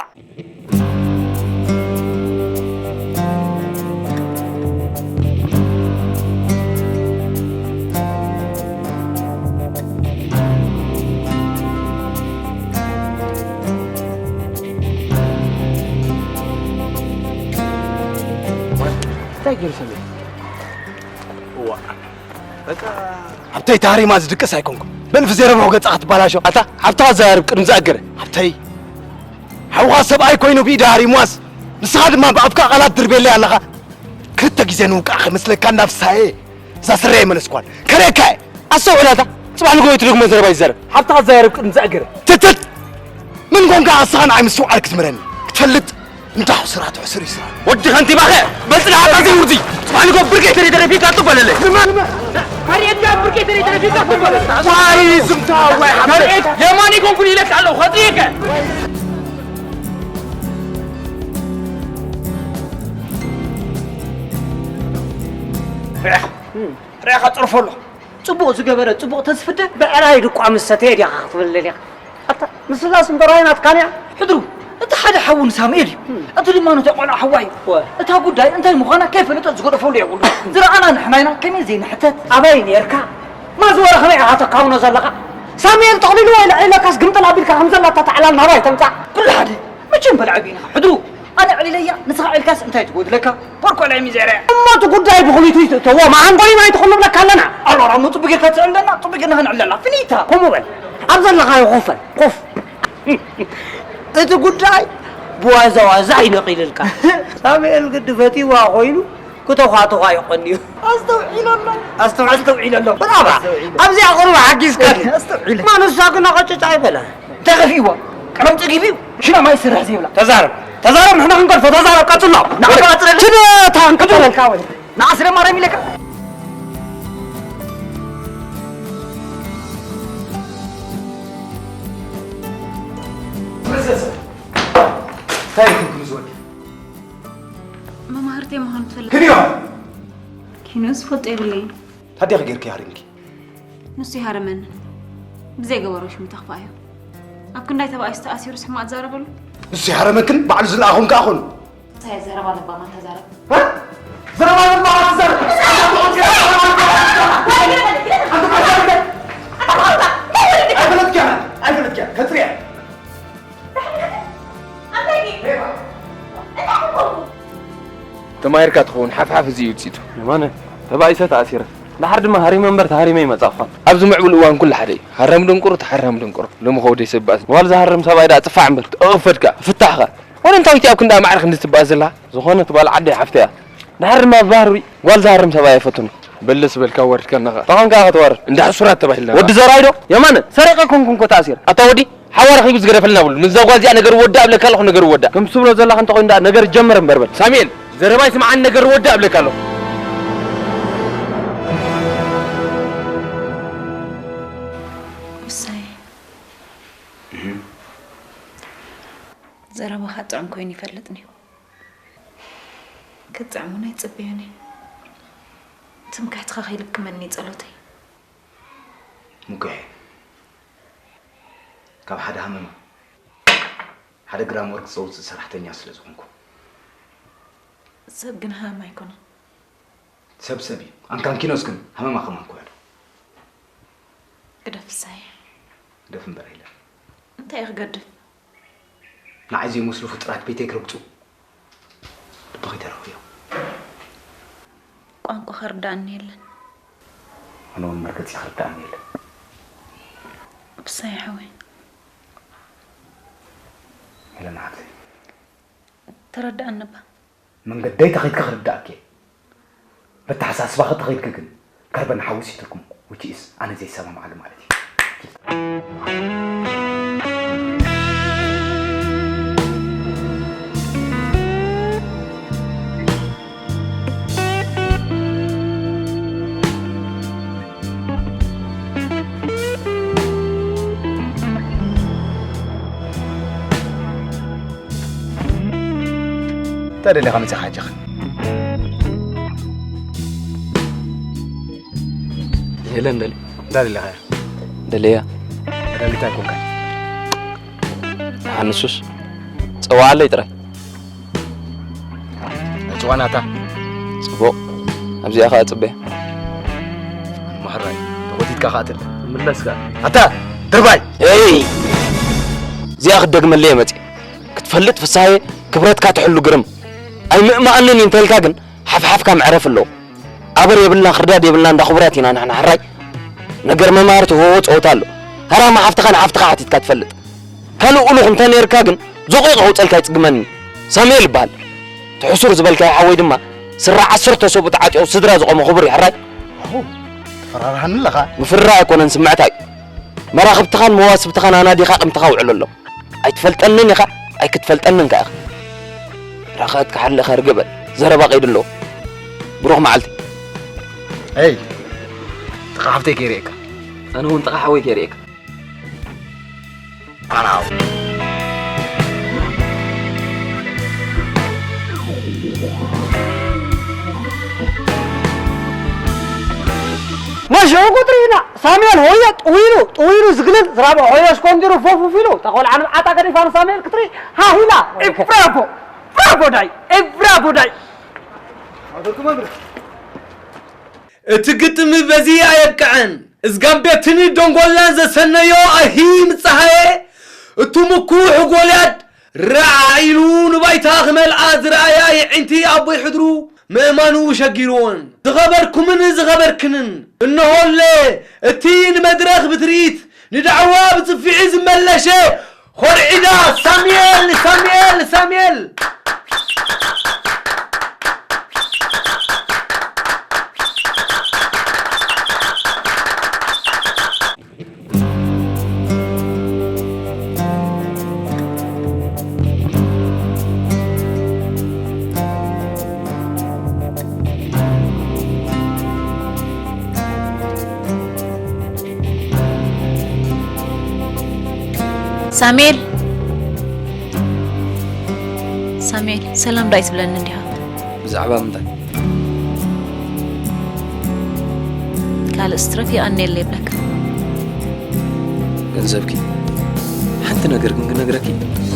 እንታይ ገይሩ ሰሚር? እዋ። በቃ። ሃብተይ ተሃሪማ ዝድቅስ ኣይኮንኩ። በል፣ ብዘይ ረብሑ ገጻ ክትበላሾ። ኣታ፣ ሃብታ ዘራርብ ቅድሚ ዝኣገረ። ሃብተይ፣ ሓውኻ ሰብኣይ ኮይኑ ብኢዳ ሃሪምዋስ፣ ንስኻ ድማ ብኣፍካ ቃላት ድርቤለይ ኣለኻ። ክልተ ግዜ ንውቃዕ ከመስለካ እንዳፍሳየ፣ እዛ ስረይ ኣይመለስኳን። ከርእየካ እየ። ኣስተውዕል ኣታ፣ ጽባሕ ንግሆ ትደግሞ ዘረባ ይዛረብ። ሓብትኻ ዘራርብ ቅድሚ ዝኣገረ። ትትት! ምን ኮንካ ኣስኻ ንዓይ ምስትውዓል ክትምህረኒ? ክትፈልጥ እንዳ ሕሱራት ሕሱር ይስራ። ወዲ ከንቲባኸ በጽናዕካ ዘይውርዲ። ጽባሕ ንግሆ ብርጌ ተሪተረ ፊትካ ትበለለ። ንመን? ካርኤት ጋር ብርጌ ተሪተረ ፊትካ ትበለለ። ዋይ ዝምታ ዋይ ሓብተ። ካርኤት የማን ይኮንኩን ኢለካ ኣለኹ፣ ከጥሪየከ። ርኣኻ፣ ርኣኻ ጸርፎ ኣሎ። ጽቡቕ ዝገበረ ጽቡቕ ተዝፍደ፣ ብዕራይ ድቋ ምስ ሰተየ ዲኻ ክትብል ደሊኻ? ኣታ፣ ምስላስ እምበር ኣይናትካን እያ። ሕድሩ፣ እቲ ሓደ ሓዉ ንሳሙኤል እዩ። እቲ ድማ ነቲ ቆልዓ ሓዋ እዩ። እዋ። እታ ጉዳይ እንታይ ምዃና ከይፈለጠ ዝገደፈሉ የብሉ። ዝረኣና ንሕና ኢና፣ ከመይ ዘይንሕተት? ኣበይ ነርካ? ማዝወረ ከመይ ኢኻ ተካውኖ ዘለኻ? ሳሙኤል ጠቕሊሉ ወይ ልዕለካስ ግምጥል ኣቢልካ ከም ዘላ እታ ተዓላል ናባይ ተምጻእ? ኩሉ ሓደ። መቸም በልዐ ቢንኻ ሕድሩ። ኣነ ዕሊለያ፣ ንስኻ ዕልካስ እንታይ ትጎድለካ? በርኮ ላይ ሚዘርያ። እሞ እቲ ጉዳይ ብኽሊቱ ይትእተዎ፣ መዓንቆይ ማይ ትኹሉ ብለካ ኣለና። ኣሮራ፣ እሞ ጽቡቅ ጌርካ ትዕለና፣ ጽቡቅ ጌርና ክንዕለላ። ፍኒታ። ከምኡ በል። ኣብ ዘለኻዮ ኮፍ በል፣ ኮፍ። እቲ ጉዳይ ብዋዛ ዋዛ ኣይነቒልልካ። ሳሙኤል ግዲ ፈቲዋ ኮይኑ ክተዃትዃ ይቐንዩ። ኣስተውዒለሎም። ኣስተውዒ-፣ ኣስተውዒለሎም። ብራባ። ኣስተውዒለ። ኣብዚኣ ቁሩብ ሓጊዝካኒ። ኣስተውዒለ። ማንሳ ግን ኣቐጭጭ ኣይበላን። እንታይ ከፊእዎ? ቀለም ጸጊቡ እዩ። ሽና ማይ ስራሕ ዘይብላ። ተዛረብ። ተዛረብ፣ ንሕና ክንገድፎ፣ ተዛረብ፣ ቀጽሎ። ንዓኻ ኣጽረሊ። ሽነታ እንቀበለልካ ወይ? ንዓስረ ማርያም ኢለካ። እንታይ ኢልኩም ዝወዲ? መማህርተይ ምዃኑ ትፈልጥ? ክንዮ! ኪኖስ ፈልጦ የብለይን። ታዲያ ጌርኪ ሃሪምኪ? ንሱ ይሃረመኒ። ብዘይገበሮ ሽሙ ተኽፋእዮ። ኣብ ክንዳይ ተባኢሱ ተኣሲሩስ ሕማቕ ትዛረበሉ? ንሱ ይሃረመክን ባዕሉ ዝለኣኹን ከኣ ኾኑ። ሳይ ዘረባ ለባማ ተዛረብ። እ? ዘረባ ለባማ ተዛረብ። ኣይፈለጥክያ፣ ኣይፈለጥክያ፣ ከጽርያ። ተማሂርካ ትኸውን፣ ሓፍሓፍ እዚ እዩ ውጽኢቱ። የማነ፣ ተባኢሰ ተኣሲረ። ድሓር ድማ ሃሪመ እምበር ተሃሪመ ይመጻእኳ። ኣብዚ ምዕቡል እዋን ኩሉ ሓደ እዩ። ሃረም ድንቁር፣ ተሃረም ድንቁር። ሎሚ ከወደይ ሰብ በኣስ። ዋላ ዝሃርም ሰብኣይ ደኣ ጽፋዕ እምበር፣ ተቐፈድካ፣ ፍታሕካ። ወደ እንታይ ኣብ ክንዳ ማዕረ ክንዲ ትበኣስ ዘላ? ዝኾነት ጓል ዓደይ ሓፍተይ እያ። ድሓር ድማ ብባህሪ ጓል ዝሃርም ሰብኣይ ኣይፈቱን። በለስ በልካ ወርድ ከናኻ። ተኾንካ ክትወርድ። እንዳ ሕሱራት ተባሂልና። ወዲ ዘራይ ዶ? የማነ፣ ሰሪቐ ኮንኩ እኮ ተኣሲረ። ኣታ ወዲ፣ ሓዋ ረኺቡ ዝገደፈልና ብሉ። ምስዛ ጓል እዚኣ ነገር ወዳ እብለካ ኣለኹ፣ ነገር ወዳ። ከም ትብሎ ዘለኻ እንተኾይኑ ደኣ ነገር ጀምር እምበር በል። ሳሙኤል፣ ዘረባይ ስምዓን ነገር ወዳ እብለካ ኣለኹ። ውሳይ። እህ። ዘረባኻ ጥዑም ኮይኑ ይፈልጥን እዩ። ክጥዕም እውን ኣይጽበዮን እየ። ትምክሕትኻ ከይልክመኒ ጸሎተይ። ሙኩሐ፣ ካብ ሓደ ሃመማ ሓደ ግራም ወርቂ ዘውጽእ ሰራሕተኛ ስለ ዝኾንኩ። ሰብ ግን ሃም ኣይኮነን። ሰብ ሰብ እዩ። ኣንካንኪኖስ ግን ሃመማ ከማን ኮያ ዶ? ግደፍ ፍሳየ። ግደፍ እምበር ኣይለን። እንታይ እዩ ክገድፍ? ንዓይ ዘይመስሉ ፍጡራት ቤተይ ክረግጹ ልቢ ከይተረኽብዮ። ቋንቋ ክርዳእኒ የለን። ኣነ እውን መርገጺ ክርዳእኒ የለን። ብሳይ ሓወይ። ሄለን ሓፍተይ። ተረዳእኒ እባ። መንገደይ ተኸይድካ ክርዳእኪ እየ። በተሓሳስባኺ ተኸይድኪ ግን ከርበን ሓዊ ሲትርኩም፣ which is ኣነ ዘይሰማማዓሉ ማለት እዩ። እንታይ ደሊኻ መጺኻ ሕጂ ኸ? ሄለን ደሊ። እንታይ ደሊኻ እያ? ደልያ። ደሊታ ኣይኮንካን። ንሱስ ጸዋዓለይ ጥራይ። እጭዋ ናታ። ጽቡቕ። ኣብዚኣ ኸኣ ጽበያ። ማሕራይ፣ ተጎቲትካ ኸኣ ትል። ምለስካ። ኣታ፣ ድርባይ! ኤይ! እዚኣ ክትደግመለይ እየ መጺእ። ክትፈልጥ ፍሳየ፣ ክብረትካ ትሕሉ ግርም። ኣይምእማኣንን እዩ እንተልካ ግን፣ ሓፍሓፍካ መዕረፊ ኣለዎ። ኣበር የብልና፣ ክርዳድ የብልና፣ እንዳ ክቡራት ኢና ንሕና ሕራይ። ነገር መማህርቲ ሆሆ ጸወታ ኣሎ። ሃራማ ሓፍትኻ ንሓፍትኻ ሓቲትካ ትፈልጥ። ካልእ እሉኽ እንተ ነይርካ ግን፣ ዞቒቐ ከውጸልካ ይጽግመኒ። ሳሙኤል ይበሃል። እቲ ሕሱር ዝበልካዮ ሓወይ ድማ፣ ስረ ዓሰርተ ሰብኡ ተዓጢቑ ስድራ ዝቖመ ክቡር እዩ ሕራይ። ኦ፣ ትፈራርሃኒ ኣለኻ። ምፍርራህ ኣይኮነን፣ ስምዕታ እዩ። መራኽብትኻን መዋስብትኻን ኣናዲኻ ኣቐምጥኻ ውዕለሎም። ኣይትፈልጠንን ኢኻ፣ ኣይክትፈልጠንን ከኣ ኢኻ። ራኸት ክሓልኻ ርግበ፣ ዘረባ ቀይዲ ኣለዎ። ብሩኽ መዓልቲ። ኤይ፣ ጥቓ ሓፍተይ ከይርእየካ። ኣነ እውን ጥቓ ሓወይ ከይርእየካ። ኣናው። መሸው ቁጥሪ ኢና ሳሙኤል ሆየ ጥዊሉ ጥዊሉ ዝግልል ዝራብዕ ሆየ ሽኮንዲሩ ፎፉፍ ኢሉ እታ ቆልዓ ንብዓታ ገዲፋ ንሳሙኤል ክትርኢ ሃሂላ። ኤ ብራቮ! ብራቮ ዳይ! ኤ ብራቮ ዳይ! እቲ ግጥም በዚ ኣየብቅዐን። እዝጋምቤትን ደንጎላን ዘሰነዮ ኣሂም ጸሃየ፣ እቱ ምኩሕ ጎልያድ ራዕ ኢሉ ንባይታ ክመልኣ ዝረኣያ የዒንቲ ኣቦይ ሕድሩ ምእማኑ ሸጊርዎን። ዝኸበርኩምን ዝኸበርክንን፣ እንሆለ እቲ ንመድረኽ ብትርኢት ንዳዕዋ ብጽፊዒ ዝመለሸ ኾርዒዳ ሳሙኤል፣ ሳሙኤል፣ ሳሙኤል! ሳሙኤል፣ ሳሙኤል፣ ሰላም ዶ ኣይትብለኒ እንዲኻ? ብዛዕባ ምንታይ? ካልእ ስትረፍ ይቐንየለይ ይብለካ። ገንዘብኪ ሓንቲ ነገር ግን ክነግረኪ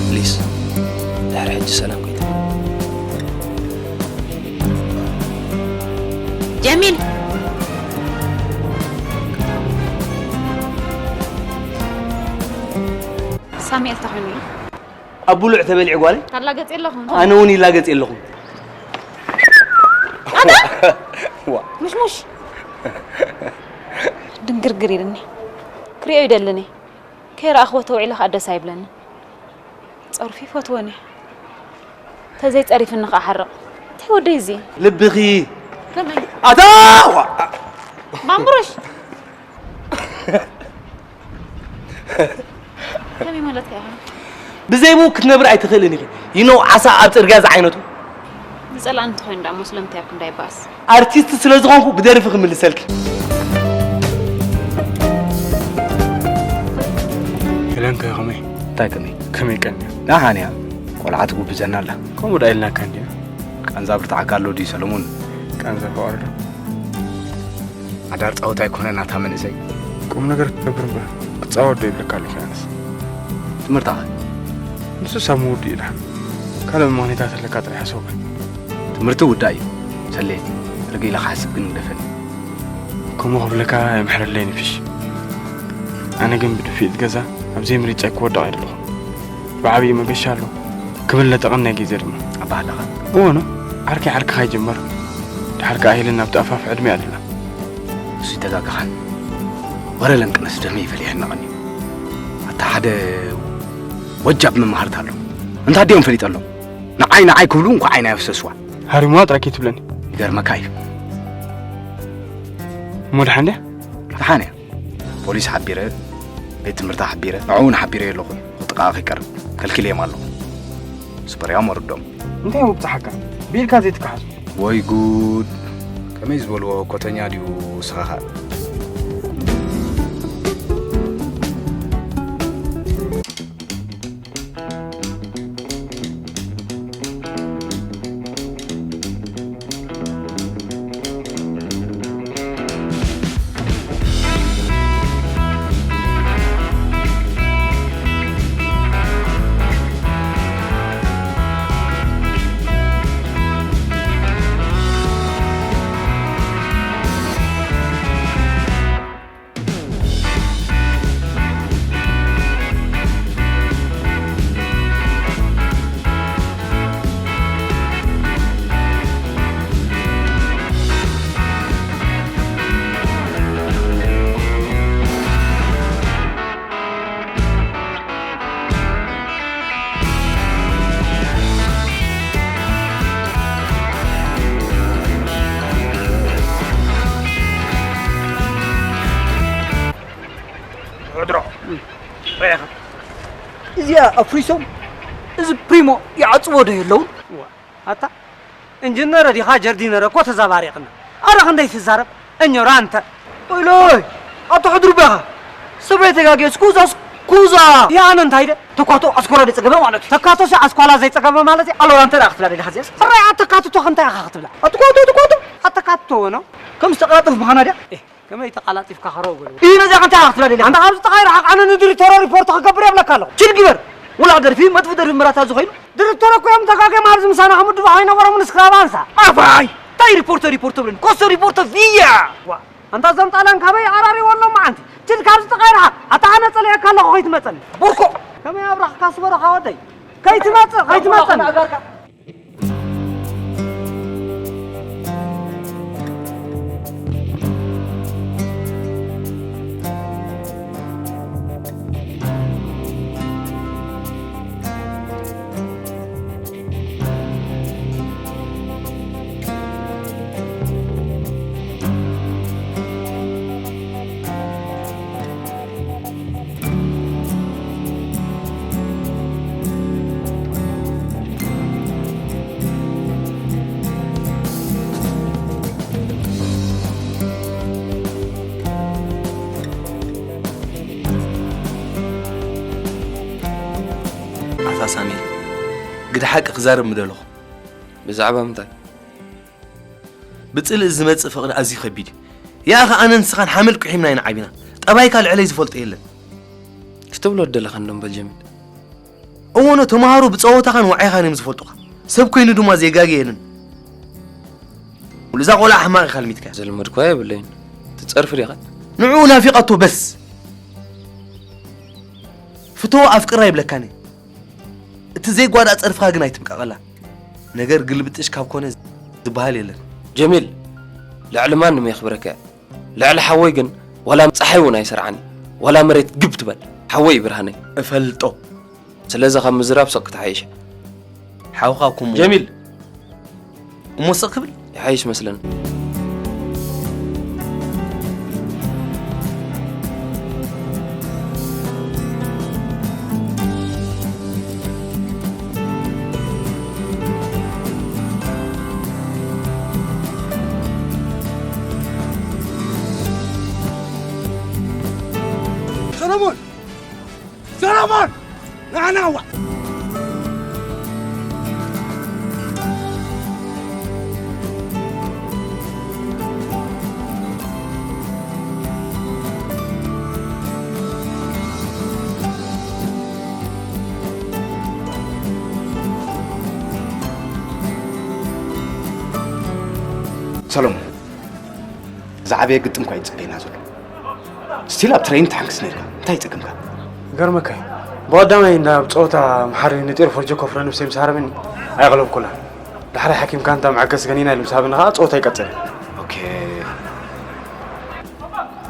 ፕሊስ፣ ድሕሪ ሕጂ ሰላም ከይትብሊ። ጀሚል። ሳሙኤል ተኾይኑ እዩ። ኣብ ብሉዕ ተበሊዕ ጓለይ። ታላገጽ የለኹም። ኣነ እውን ይላገጽ የለኹም። ኣታ! ዋ። ምሽሙሽ። ድንግርግር ኢልኒ። ክሪኦ ይደልኒ። ከይረኣኽዎ ተውዒለ ከኣ ደስ ኣይብለኒ። ጸርፊ ይፈትወን እየ። ተዘይጸሪፍኒ ከኣ ሓርቕ። እንታይ ወደይ እዚ? ልብኺ። ከመይ? ኣታ! ዋ። ማምሩሽ! ከመይ ማለትካ ኢኻ? ብዘይ ብኡ ክትነብር ኣይትኽእልን ኢኺ። You know ዓሳ ኣብ ጽርግያ ዝዓይነቱ። ዝጸላእኒ እንተኾይኑ ደኣ እሞ ስለምንታይ ኣብ ክንዳይ ይበኣስ? ኣርቲስት ስለ ዝኾንኩ ብደርፊ ክምልሰልኪ። ሄለን ከ ከመይ? እንታይ ከመይ? ከመይ ቀንያ? ደሓን እያ። ቆልዓ ትጉብዘና ኣላ። ከምኡ ደኣ ኢልናካ እንዲና። ቃንዛ ብርትዓካ ኣሎ ድዩ ሰለሙን? ቃንዛ ፍቕሪ ዶ? ሓዳር ጻወት ኣይኮነን ኣታ መንእሰይ። ቁም ነገር ክትነብር እምበር ክትጻወት ዶ ይብለካ ኣለኹ ያንስ? ትምህርትኻ? ንሱስ ኣብ ምውድኡ እዩ ደሓን። ካልእ ምኽንያታት ኣለካ ጥራይ ሓሰብ በል። ትምህርቲ ውዳእ እዩ ሰሌ። ርግእ ኢለ ክሓስብ ግን ግደፈኒ። ከምኡ ክብለካ የምሕረለይ ንፊሽ። ኣነ ግን ብድፍኢት ገዛ ኣብ ዘይምርጫይ ክወድቕ ኣይደለኹን። ብዓብዪ መገሻ ኣሎ። ክብል ለጠቐን ናይ ግዜ ድማ። ኣባህላኻ። እወ ኖ፣ ዓርከይ ዓርክኻ ይጅመር። ድሓር ከኣ ሄለን ኣብቲ ኣፋፍ ዕድመ ኣለና። እሱ ይተጋግኻን። ወረ ለንቅነስ ደመይ ይፈልየና ቀኒ። ኣታ ሓደ ወጃብ መማህርት ኣሎ። እንታ ድዮም ፈሊጠሎም? ንዓይ ንዓይ ክብሉ እንኳ ዓይና የፍሰስዋ። ሃሪሙዋ ጥራይ ከይትብለኒ። ይገርመካ እዩ። እሞ ደሓን ድያ? ደሓን እያ። ፖሊስ ሓቢረ፣ ቤት ትምህርቲ ሓቢረ፣ ንዕኡ እውን ሓቢረ ኣለኹ። ጥቓ ከይቀርብ ከልኪለዮም ኣለኹ። ስበርያም ወርዶም። እንታይ ምብጽሓካ? ብኢድካ ዘይትከሓሱ። ወይ ጉድ! ከመይ ዝበልዎ ኮተኛ ድዩ ንስኻ ኸኣ? ዕድሮ። ርኢኻ? እዚኣ ኣፍሪሶም፣ እዚ ፕሪሞ ይዓጽዎ ዶ የለውን? እዋ፣ ኣታ ኢንጂነር ዲኻ ጀርዲነር እኮ ተዛባሪቕና። ኣረ ክንደይ ትዛረብ? እኞራ እንተ። ኢሎይ፣ ኣቶ ሕድሩ በኻ። ሰብ ኣይተጋግየ፣ ስኩዛ፣ ስኩዛ። ያነ እንታይ ደ? ተኳቶ ኣስኮራ ዘይጸገበ ማለት እዩ። ተካቶ ሲ ኣስኳላ ዘይጸገበ ማለት እዩ። ኣሎራ እንተ ደኣ ክትብላ ደሊኻ እዚኣስ? ሕራይ ኣተካትቶ ክንታይ ኢኻ ክትብላ? ኣትኳቶ፣ ኣትኳቶ። ኣተካትቶ ወኖ? ከም ዝተቐላጠፍ ምዃና ድያ? ኤ፣ ከመይ ተቓላጢፍካ ከረው በልዎ። እዩ ነዛ ከምታ ክትብላ ደሊኻ። ኣንታ ካብዚ ጥቓይ ረሓቕ፣ ኣነ ንዲሪቶሮ ሪፖርት ክገብር የብለካ ኣለኹ። ችል ግበር። ወላ ደርፊ መጥፉ ደርፊ ምራታ ዝኾይኑ። ዲሪቶሮ እኮ እዮም ተጋግዮም ኣብዚ ምሳና ክምድቡ ኣይነበሮምን ስክራብ ኣንሳ። ኣባይ! ታይ ሪፖርቶ ሪፖርቶ ብለን። ኮሶ ሪፖርቶ ቪያ! ዋ፣ ኣንታ እዞም ጣልያን ካበይ ኣራሪዎ ኣለዉ መዓንቲ። ችል ካብዚ ጥቓይ ረሓቕ። ኣታ ኣነ ጸሊኤካ ኣለኹ ከይትመጸኒ። ቦርኮ! ከመይ ኣብራኽካ ስበረኻ ወደይ። ከይትመጽእ፣ ከይትመጸኒ። ኣታ ሳሚር፣ ግደ ሓቂ ክዛረብ ምደለኹ። ብዛዕባ ምንታይ? ብጽልኢ ዝመጽእ ፍቕሪ ኣዝዩ ከቢድ እዩ። ያእኸ ኣነ ንስኻን ሓመል ቁሒምና ኢና ዓቢና። ጠባይካ ልዕለይ ዝፈልጦ የለን። ክትብሎ ደለኻ እንዶ እምበል ጀሚል። እወ፣ ተምሃሮ ብጸወታኻን ዋዒኻን እዮም ዝፈልጡኻ። ሰብ ኮይኑ ድማ ዜጋገ የለን። እዛ ቆልዓ ሕማቕ ኢኻ ልሚትካያ። ዘልመድኳ የብለይን። ትጸርፊ ዲኻ? ንዕኡ ናፊቐቶ በስ። ፍተዎ ኣፍቅራ ይብለካኒ። እቲ ዘይጓዳእ ጸርፍኻ ግን ኣይትብቀቐላ። ነገር ግልብጥሽ ካብ ኮነ ዝበሃል የለን። ጀሚል፣ ልዕሊ ማንም የኽብረካ እየ። ልዕሊ ሓወይ ግን ዋላ ጸሓይ እውን ኣይሰርዓኒ። ዋላ መሬት ግብ ትበል። ሓወይ እዩ ብርሃነይ። እፈልጦ። ስለዚ ካብ ምዝራብ ስቕ ክትሓይሽ። ሓውኻ እኮ እሞ ጀሚል። እሞ ስቕ ክብል ይሓይሽ መስለኒ። ሰለሞን! ሰለሞን! ንዓና እዋ! ሰለሞን፣ ዝዓበየ ግጥም እኳ እዩ ዝጽበየና ዘሎ። ስቲል ኣብ ትሬን ትሓንክስ ነርካ። እንታይ ይጸግምካ? ይገርመካ እዩ። ብቐዳማይ እንዳ ኣብ ጸወታ መሓሪ ንጢር ፈርጆ ኮፍረ ነብሰይ ምስ ሃረመኒ ኣይቐለብኩላን። ዳሕራይ ሓኪምካ እንታ መዐገሲ ገኒና ኢሉ ምስ ሃበኒ ኸኣ ጸወታ ይቀጽል። ኦኬ።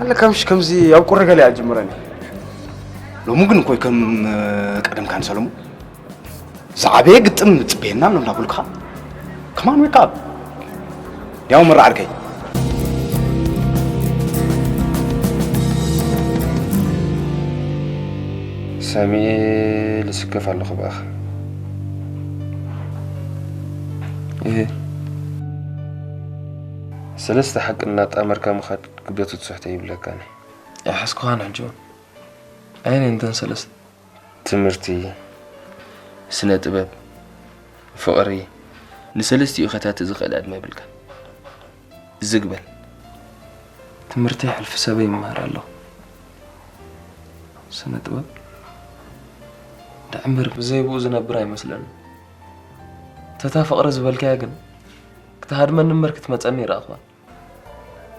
ኣለካ ምሽ ከምዚ ኣብ ቁሪ ገለ እያ ጅምረኒ። ሎሚ ግን እኮ ከም ቀደምካ ንሰለሙ ዝዓበየ ግጥም ጽበየና ኣሎ እንዳበልኩኻ። ከማን ዌክ ኣፕ። ያው መራ ዓርከይ። ሰሚኤ ልስከፍ ኣለኹ ብኣኻ። እህ። ሰለስተ ሓቂ እናጣመርካ ምኻድ ግደቱ ትስሕቶ ይብለካኒ። ኣይሓዝኩኻን ሕጂ እውን። ኣየን እንተን ሰለስተ? ትምህርቲ፣ ስነ ጥበብ፣ ፍቕሪ፣ ንሰለስቲኡ ከታቲ ዝኽእል ዕድመ የብልካን። ዝግ በል። ትምህርተይ ሕልፊ ሰበይ ይመሃር ኣለኹ። ስነ ጥበብ ደኣ እምበር ብዘይ ብኡ ዝነብር ኣይመስለንን። ተታ ፍቕሪ ዝበልካያ ግን ክትሃድመኒ እምበር ክትመጸኒ ይረኣኽዋ።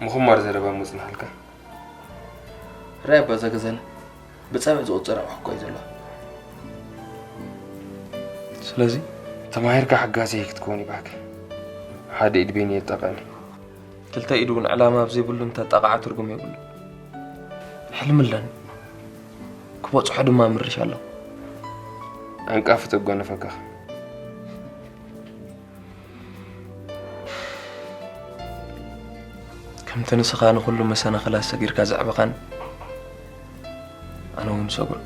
ምኹማር ዘረባ እሞ ጽንሓልካ። ራይ ኣባ እዛ ገዛና ብጻብዕ ዝቑጸር ኣቑሑ እኮ እዩ ዘለዋ። ስለዚ ተማሂርካ ሓጋዚ ክትከውን ይባህክ። ሓደ ኢድ በይኑ የጣቕዐኒ። ክልተ ኢድ እውን ዕላማ ኣብ ዘይብሉ እንተጣቕዓ ትርጉም የብሉ። ሕልሚ ኣለኒ። ክበጽሖ ድማ ምርሽ ኣለኹ። ዓንቃፊ ተጓነፈካ። ከምቲ ንስኻ ንኹሉ መሰናኽላት ሰጊርካ ዘዕበኻኒ፣ ኣነ እውን ሰጉር።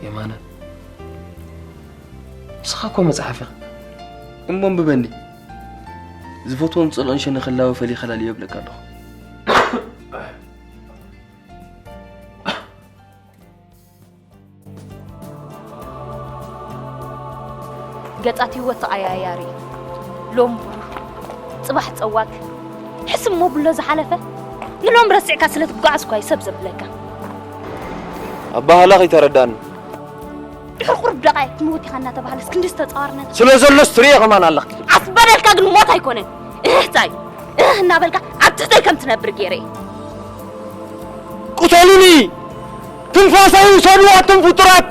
የማነ፣ ንስኻ እኮ መጽሓፍ ኢኻ። እሞ ኣንብበኒ። ዝፈትዎን ዝጸልኦን ሸነኽ ህላወ ፈሊኻ ላልዮ እብለካ ኣለኹ። ገጻት ህይወት ተቐያያሪ እዩ። ሎም ብሩህ፣ ጽባሕ ጸዋግ፣ ሕስሞ ብሎ ዝሓለፈ ንሎም ረሲዕካ ስለ ትጓዓዝ እኳ እዩ ሰብ ዘብለካ። ኣባህላ ከይተረዳኒ። ድሕሪ ቁሩብ ደቓይቕ ትመውት ኢኻ እናተባህለስ ክንዲ ዝተጻዋርና። ስለ ዘሎስ ትርእዮ ከማን ኣለኽ። ኣስበደልካ ግን ሞት ኣይኮነን። እህታይ እህ እናበልካ ኣብ ትሕተይ ከም ትነብር ገይረ እየ። ቅተሉኒ! ትንፋሰይ ውሰዱ ኣቱም ፍጡራት!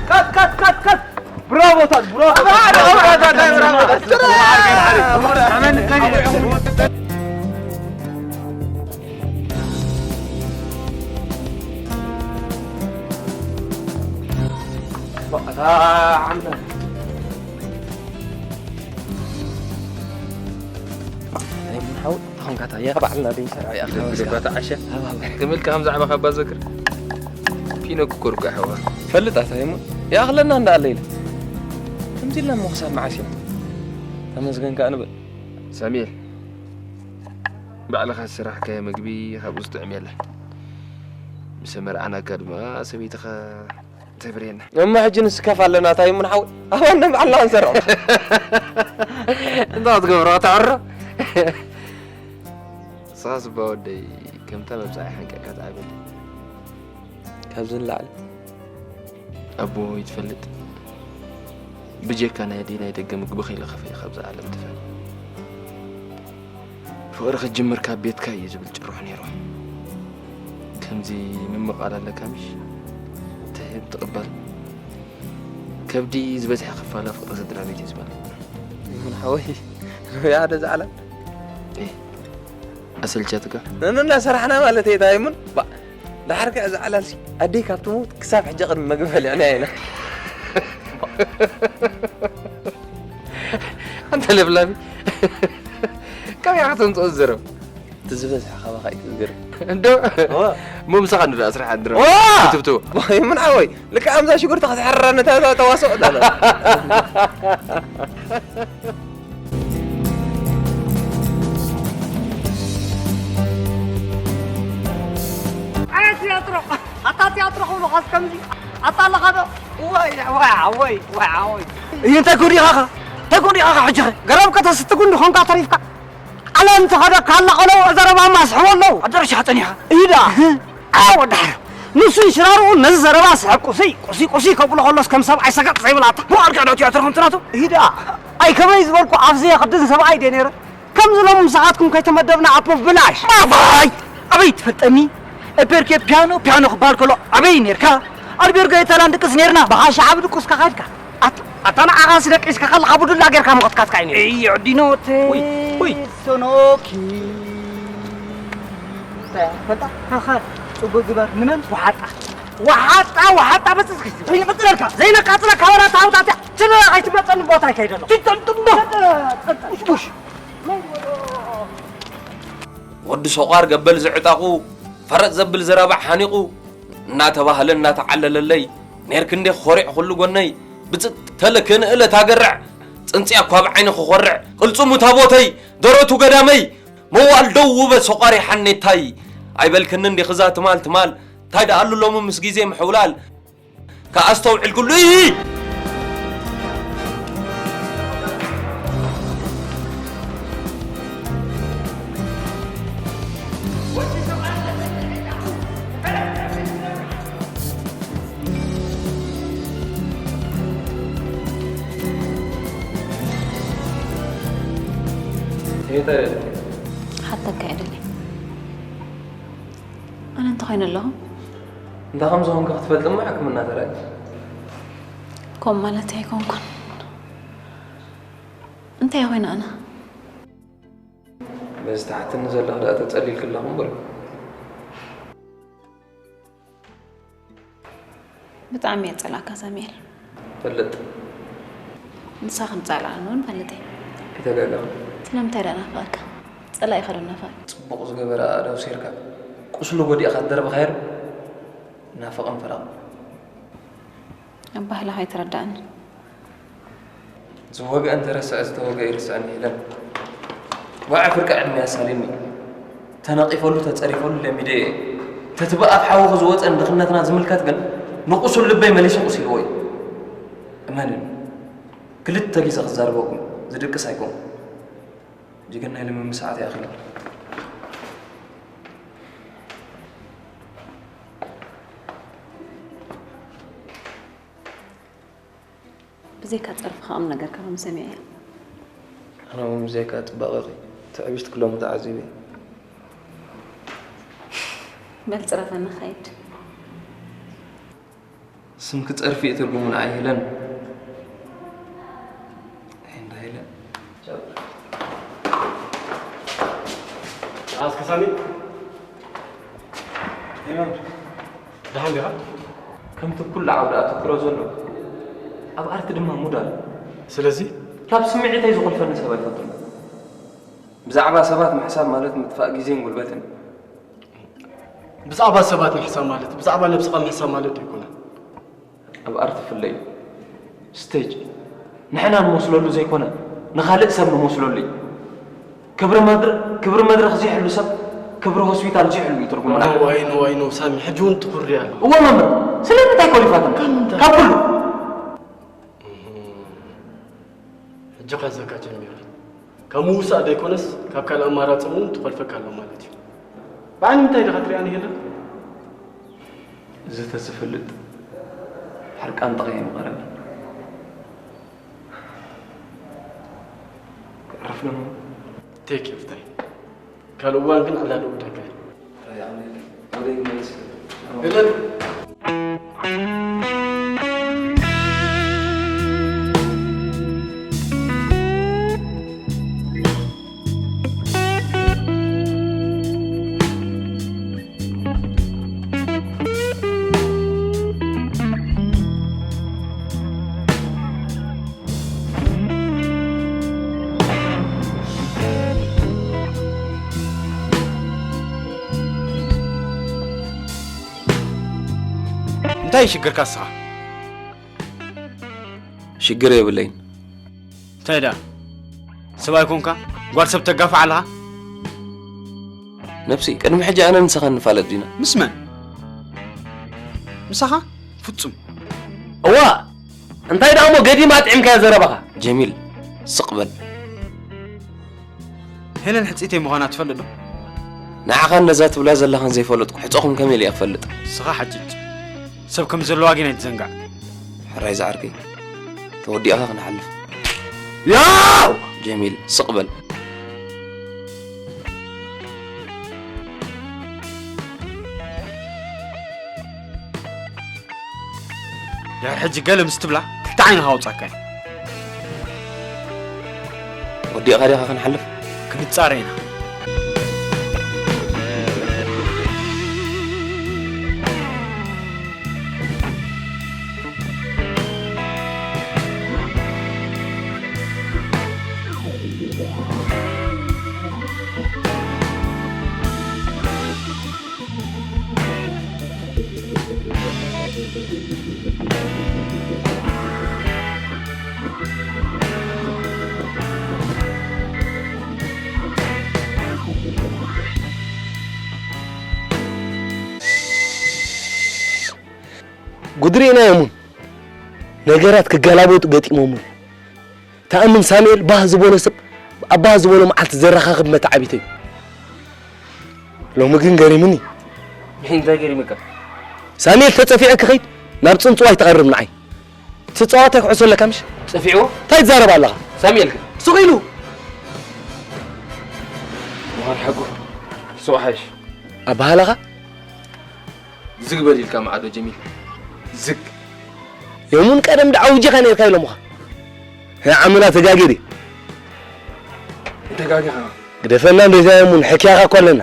ካት ካት ካት ካት! ብራቮ ታል ብራቮ! ኣይ ምን ሓው ተኾንካታ ያ ባዕልና ደይ ሰራ ያ ገባ ተዓሸ። ክምልካ ከም ዛዕባ ካብ ባዘክር ፒኖ ክኮርኩ ኣሕዋ ፈልጣታ እሞ ይኣኽለና እንዳኣለ ኢለ ከምዚ ኢልና እሞ ክሳብ መዓስ ኢና? ተመስገን ከኣ ንበል። ሳሚኤል፣ ባዕልኻ ዝሰራሕካዮ ምግቢ ካብኡ ዝጥዕም የለን። ምስ ኣመርዓናካ ድማ ሰበይትኻ ተብርየና። እሞ ሕጂ ንስከፍ ኣለና፣ እንታይ እሞ ንሓወይ? ኣባና ባዕልና ክንሰርሖ። እንታይ ክትገብሮ፣ ከተዕሮ? ንስኻስ እባ ወደይ፣ ከምታ መብጻዓይ ሓንቂቕካ ትዓብየለይ። ካብዚ ንላዕሊ? ኣቦ ይትፈልጥ፣ ብጀካ ናይ ኣደይ ናይ ደገ ምግቢ ከይለኸፈ እዩ ካብዛ ዓለም ትፈል። ፍቕሪ ክጅምር ካብ ቤትካ እዩ ዝብል ጭርሖ ነይሩ። ከምዚ ምምቓል ኣለካ ምሽ? ትህብ ትቕበል። ከብዲ ዝበዝሐ ክፋላ ፍቕሪ ስድራ ቤት እዩ ዝበል። ይኹን ሓወይ፣ ንበይ ሓደ ዝዓላ? ኤ፣ ኣሰልቻትካ? ንንና ሰራሕና ማለት እየ፣ ታይሙን? ባ፣ ደሓር ከ እዚ ዓላልሲ ኣደይ ካብ ትሞት ክሳብ ሕጂ ቅድሚ መግቢ በሊዕና ኢና። ኣንተ ለብላቢ፣ ከመይ ኢኻ ተምጽኦ ዝዘረብ? እቲ ዝበዝሐ ካባኻ እዩ ዝገርም። እንዶ? እዋ። እሞ ምሳኻ እንዶ ደኣ ስራሕ ኣድረ። እዋ! ክትብትቦ። ምን ሓወይ፣ ልክዕ ኣምዛ ሽጉርቲ ክትሕረኒ እታ፣ እታ ተዋስኦ እላ። ኣታ ትያትሮ፣ ኣታ ትያትሮ ክብሉኻስ ከምዚ፣ ኣታ ኣለኻ ዶ? ዋይ፣ ዋይ፣ ሓወይ፣ ዋይ፣ ሓወይ። እዩ እንታይ ኮን ኢኻ ኸ? እንታይ ኮን ኢኻ ኸ ሕጂ ኸ? ገረብ ከተስቲ ጉንዲ ኾንካ ተሪፍካ። ዓለም ትኸደካ ኣላ ቆሎ ዘረባ ማስሕቦ ኣለዉ። ኣዳርሻ ጸኒኻ። እዩ ደኣ። እህ። ኣዎ ደሓር። ንሱን ሽራርኡን ነዚ ዘረባ ስሕብ ቁስይ፣ ቁስይ፣ ቁስይ ከብሎ ከሎስ ከም ሰብኣይ ሰገጥ ዘይብላታ። ብኣልካ ዶ ትያትር ከምቲ ናቱ? እዩ ደኣ። ኣይ ከመይ ዝበልኩ ኣብ ዘየኽድን ሰብኣይ ድየ ነይረ? ከምዚ ሎም ምሳኻትኩም ከይተመደብና ኣቦ ብላሽ። ኣባይ! ኣበይ ትፈልጠኒ? ኤፔርኬ ፒያኖ፣ ፒያኖ ክበሃል ከሎ ኣበይ ነርካ? ኣልቤርጎ የታላን ድቅስ ነርና። ብሓሻ ዓቢ ድቁስካ ከድካ። ኣት-፣ ኣታ ንዓኻስ ደቂስካ ከለኻ ብዱላ ጌርካ ምኸትካትካ እዩ ነይሩ። እዮ፣ ዲኖቴ። ውይ፣ ውይ። ሶኖኪ። እንታይ እያ? ፈልጣ? ሃኻ፣ ጽቡቕ ግበር። ንመን? ወሓጣ። ወሓጣ፣ ወሓጣ፣ በጽጽኪ። ዘይነቃጽለካ፣ ዘይነቃጽለካ ወላ ታውታት እያ። ትለ ከይትመጸኒ ቦታ ይከይደሎ። ትጠምጥም ዶ? ቡሽ፣ ቡሽ። ወዲ ሰቋር ገበል ዝዕጣቑ፣ ፈረጥ ዘብል ዘረባ ሓኒቑ፣ እናተባህለ እናተዓለለለይ፣ ኔርክ እንዴ ኾሪዕ ኩሉ ጎነይ፣ ብጽጥ ተለ ክንእለ ታገርዕ፣ ጽንጽያ እኳ ብዓይኒ ክኾርዕ፣ ቅልጽሙ ታቦተይ፣ ደረቱ ገዳመይ፣ መዋል ደው ውበ ሰቋሪ ሓኔታይ፣ ኣይበልክኒ እንዲኽዛ ትማል ትማል፣ ታይ ደኣሉ ሎሚ ምስ ግዜ ምሕውላል፣ ከኣስተውዕል ኩሉ ኢሂ! ሓተካ እየ ደልየ። ኣነ እንታይ ኮይነ ኣለኹ? እንታይ ከም ዝኾንካ ክትፈልጥ እሞ ሕክምና ተራእዩ። ከምኡ ማለተይ ኣይኮንኩን። እንታይ ኮይነ ኣነ? በዚ ትሓትኒ ዘለኺ ደኣ ተጸሊልኪ ኣለኺ እምበር። ብጣዕሚ እየ ዝጸልኣካ ሳሙኤል። ፈልጥ። ንሳ ከም ትጸልኣኒ እውን ፈልጥ እየ። ይተጋገም። ስለምንታይ ደኣ ናፍቐካ? ጸላኢኻ ዶ ናፋቂ? ጽቡቕ ዝገበረ ኣእዳው ሴርካ ቁስሉ ጎዲእኻ ትደርብኻዮ ዶ? ናፍቕን ፈራቕን። ኣባህላኻ ኣይተረዳእንን። ዝወግአ እንተረስዐ ዝተወግአ ይርስዕን ሄለን። ዋዒ ፍርቂ ዕድመ ኣሳልዩኒ። ተነቒፈሉ ተጸሪፈሉ ለሚደዮ እየ። ተቲ ብኣፍ ሓውኺ ዝወጸ ንድኽነትና ዝምልከት ግን ንቑሱል ልበይ መሊሱ ቑሲልዎ እዩ። እመንኒ። ክልተ ግዜ ክዛረበኩም ዝድቅስ ኣይኮንኩን። ጅግና ኢለ ምምስዓት ይኣኽል። ብዘይካ ጸርፍኻ ቁም ነገርካ ከም ሰሚዐ እየ። ኣነ እውን ብዘይካ ጽባቐኺ ትዕብሽቲ ክሎሚ ተዓዚበ እየ። በል ጽረፈና ኻይድ። ስምኪ ጸርፊ እዩ ትርጉሙ ንዓይ ሄለን። ኣይ እንዳ ሄለን። ኣስከ ሳሚ ደሓን ዲኻ? ከምቲ ኩሉ ዓውዲ ኣተኩሮ ዘሎ ኣብ ኣርቲ ድማ ሙድ ኣሎ። ስለዚ ካብ ስምዒተይ ዝኹልፈኒ ሰብ ኣይፈቱን። ብዛዕባ ሰባት ምሕሳብ ማለት ምጥፋእ ግዜን ጉልበትን። ብዛዕባ ሰባት ምሕሳብ ማለት ብዛዕባ ነብስኻ ምሕሳብ ማለት ዶ ኣይኮነን? ኣብ ኣርቲ ፍለ እዩ። ስቴጅ ንሕና ንመስለሉ ዘይኮነ ንኻልእ ሰብ ንመስለሉ እዩ። ክብሪ መድረ ክብሪ መድረኽ ዘይሕሉ ሰብ ክብሪ ሆስፒታል ዘይሕሉ እዩ ትርጉሙ። ንዓይ ዋይ ኖ ዋይ ኖ ሳሚ ሕጂ እውን ትኹሪ ኣሎ። እወ መምህር ስለምንታይ ኮሊፋትም ካብ ምንታይ? ካብ ኩሉ ሕጂ ከዘካ ጀሚራ ካብ ምውሳእ ዘይኮነስ ካብ ካልእ ኣማራፂ እውን ትኾልፈካ ኣሎ ማለት እዩ። ብዓይኒ ምንታይ ዲኻ ትሪኣኒ ሄለን? ዝተዝፈልጥ ሕርቃን ጠቕየ ምቐረኒ ክዕረፍ ደሞ ቴክ ዩር ታይም ካልእ እዋን ግን ዕላል እውደካ ሄለን እንታይ ሽግርካ እስኻ? ሽግር የብለይን። እንታይ ደኣ ሰብኣይ ኮንካ ጓል ሰብ ተጋፍዕ ኣለኻ? ነብሲ ቅድሚ ሕጂ ኣነ ንስኻ ንፋለጥ ዲና? ምስ መን? ምሳኻ? ፍጹም። እዋ እንታይ ደኣ እሞ ገዲም ኣጥዒምካዮ ዘረባኻ? ጀሚል ስቕ በል። ሄለን ሕጽይተይ ምዃና ትፈልጥ ዶ? ንዓኻን ነዛ ትብላ ዘለኻን ዘይፈለጥኩ ሕጾኹም ከመይ ኢለ እየ ክፈልጥ? ንስኻ ሓጅጅ ሰብ ከም ዘለዋ ግን ኣይትዘንጋዕ። ሕራይ ዝዓርከይ ተወዲእኻ ክንሓልፍ። ያው! ጀሚል ስቕ በል። ድሕሪ ሕጂ ገለ ምስ ትብላ ትሕቲ ዓይንኻ ኣውጻካ እየ። ወዲእኻ ዲኻ ክንሓልፍ? ክንጻረ ኢና። ጉድ ርኢናዮምን ነገራት ክገላበጡ ገጢሞምን። ተኣምን ሳሙኤል ባህ ዝበሎ ሰብ ኣብ ባህ ዝበሎ መዓልቲ ዘረኻኽብ መተዓቢተይ እዩ። ሎሚ ግን ገሪሙኒ። እንታይ ገሪሙካ? ሳሙኤል ተጸፊዐ ክኸይድ ናብ ጽንጽዋይ ትቐርብ ንዓይ። ትጻወታይ ኩዕሶ ኣለካ ምሽ? ጸፊዕዎ? እንታይ ትዛረብ ኣለኻ? ሳሙኤል ከ? ሱቕ ኢሉ። መኻን ሓቁ ሱቕ ሓይሽ። ኣባህላኻ ዝግ በል ኢልካ ማዕዶ ጀሚል ዝግ። የሙን ቀደም ደኣ ኣውጂኻ ነርካ ኢሎምኻ። ዓምና ተጋጊሪ። ተጋጊኻ። ግደፈና እንደዛ የሙን ሕክያኻ እኮ ኣለና።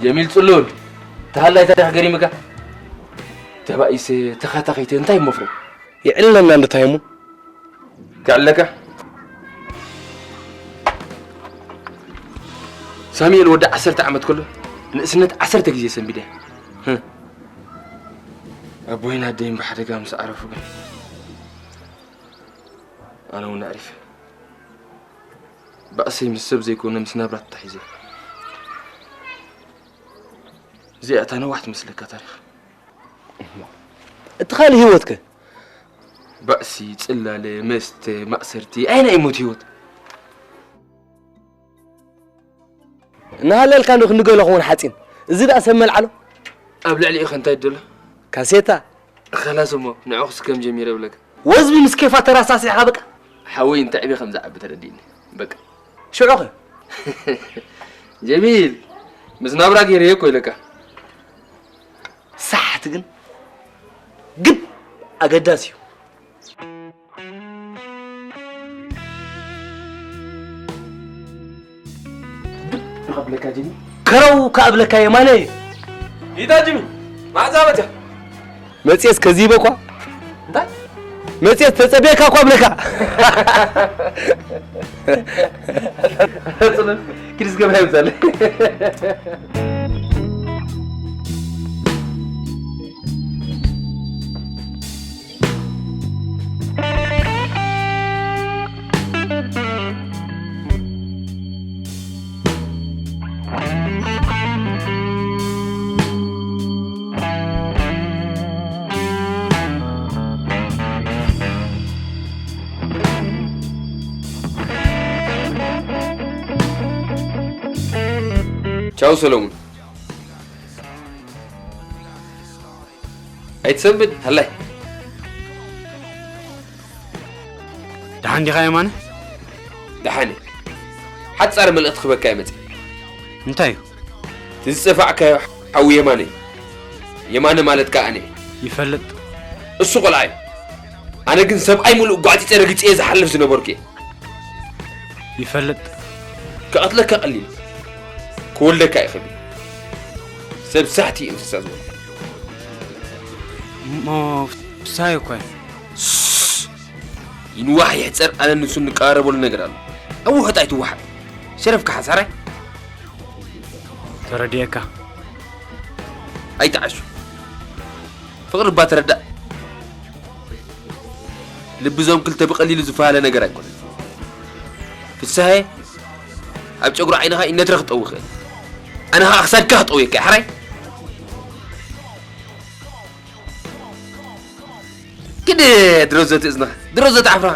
ጀሚል ጽሉል ተሃላይ ታሪኽ ገሪምካ። ተባኢሰ ተኻታኺተ እንታይ መፍረ? የዕለና እንደታ የሙን። ከዕለካ። ሳሙኤል ወዲ ዓሰርተ ዓመት ከሎ ንእስነት ዓሰርተ ግዜ ሰንቢደ። ህም። ኣቦይን ኣደይን ብሓደጋ ምስ ዓረፉ ግን ኣነ እውን ኣዕሪፈ። ባእሰይ ምስ ሰብ ዘይኮነ ምስ ናብራ ተታሒዘ። እዚኣ እታ ነዋሕ ትመስለካ ታሪኽ። እቲ ካልእ ህይወትከ? ባእሲ፣ ጽላለ፣ መስተ፣ ማእሰርቲ፣ ኣየናይ እዩ ሞት ህይወት? እናሃለልካ እንዶ ክንገሎ ክውን ሓጺን። እዚ ደኣ ሰብ መልዓሎ። ኣብ ልዕሊኡ ከ እንታይ ደሎ? ካሴታ። ኸላስ እሞ ንዕኹስ ከም ጀሚረ እብለካ። ወዝቢ ምስ ኬፋ ተራሳሲዕኻ በቃ። ሓወይ እንታይ ዕቤ ከም ዝዓቢ ተረዲእኒ። በቃ። ሽዑኸ? ጀሚል፣ ምስ ናብራ ገይረዮ እኮ ኢለካ። ሳሕቲ ግን ግብ ኣገዳሲ እዩ። ከረው ከኣብለካ የማነ። ይታ ጅሚ፣ ማዕዛ መጽያ። መጽየስ ከዚበ እኳ። እንታይ? መጽየስ ተጸብየካ እኳ ብለካ። ጽኑን፣ ኪድስ ገብራ ይብዛል። ቻው ሰለሙን። ኣይትሰንብድ ሃላይ። ደሓን ዲኻ የማነ? ደሓን እየ። ሓጻር መልእኽቲ ክበካ እየ መጽእ። እንታይ እዩ? እቲ ዝጸፋዕካዮ ሓው የማነ እዩ። የማነ ማለት ከኣ ኣነ እየ። ይፈልጥ። እሱ ቆልዓ እዩ። ኣነ ግን ሰብኣይ ምሉእ ጓዕጺጸ ረግጺ እየ ዝሓልፍ ዝነበርኩ እየ። ይፈልጥ። ክቐትለካ ቀሊል። ክወልደካ ይኽእል እዩ። ሰብ ሳሕቲ እዩ እንስሳ ዝወልድ። እሞ ፍሳይ እኮ እዩ። ይንዋሕ ይሕጸር ኣነ ንሱ እንቀራረበሉ ነገር ኣሎ። ኣብ ውሑጥ ኣይትወሓጥ። ሸረፍካ ሓሳራይ። ተረዲኤካ። ኣይትዓሹ። ፍቕሪ እባ ተረዳእ። ልቢ እዞም ክልተ ብቐሊሉ ዝፈሃለ ነገር ኣይኮነን። ፍስሃየ ኣብ ጨጉሪ ዓይንኻ እዩ ነትረ ክጠዊ ይኽእል። ኣነ ኸዓ ክሳድካ ክጠውየካ እየ፣ ሓራይ? ክድ ድሮ ዘትእዝንኻ፣ ድሮ ዘትዓፍርኻ።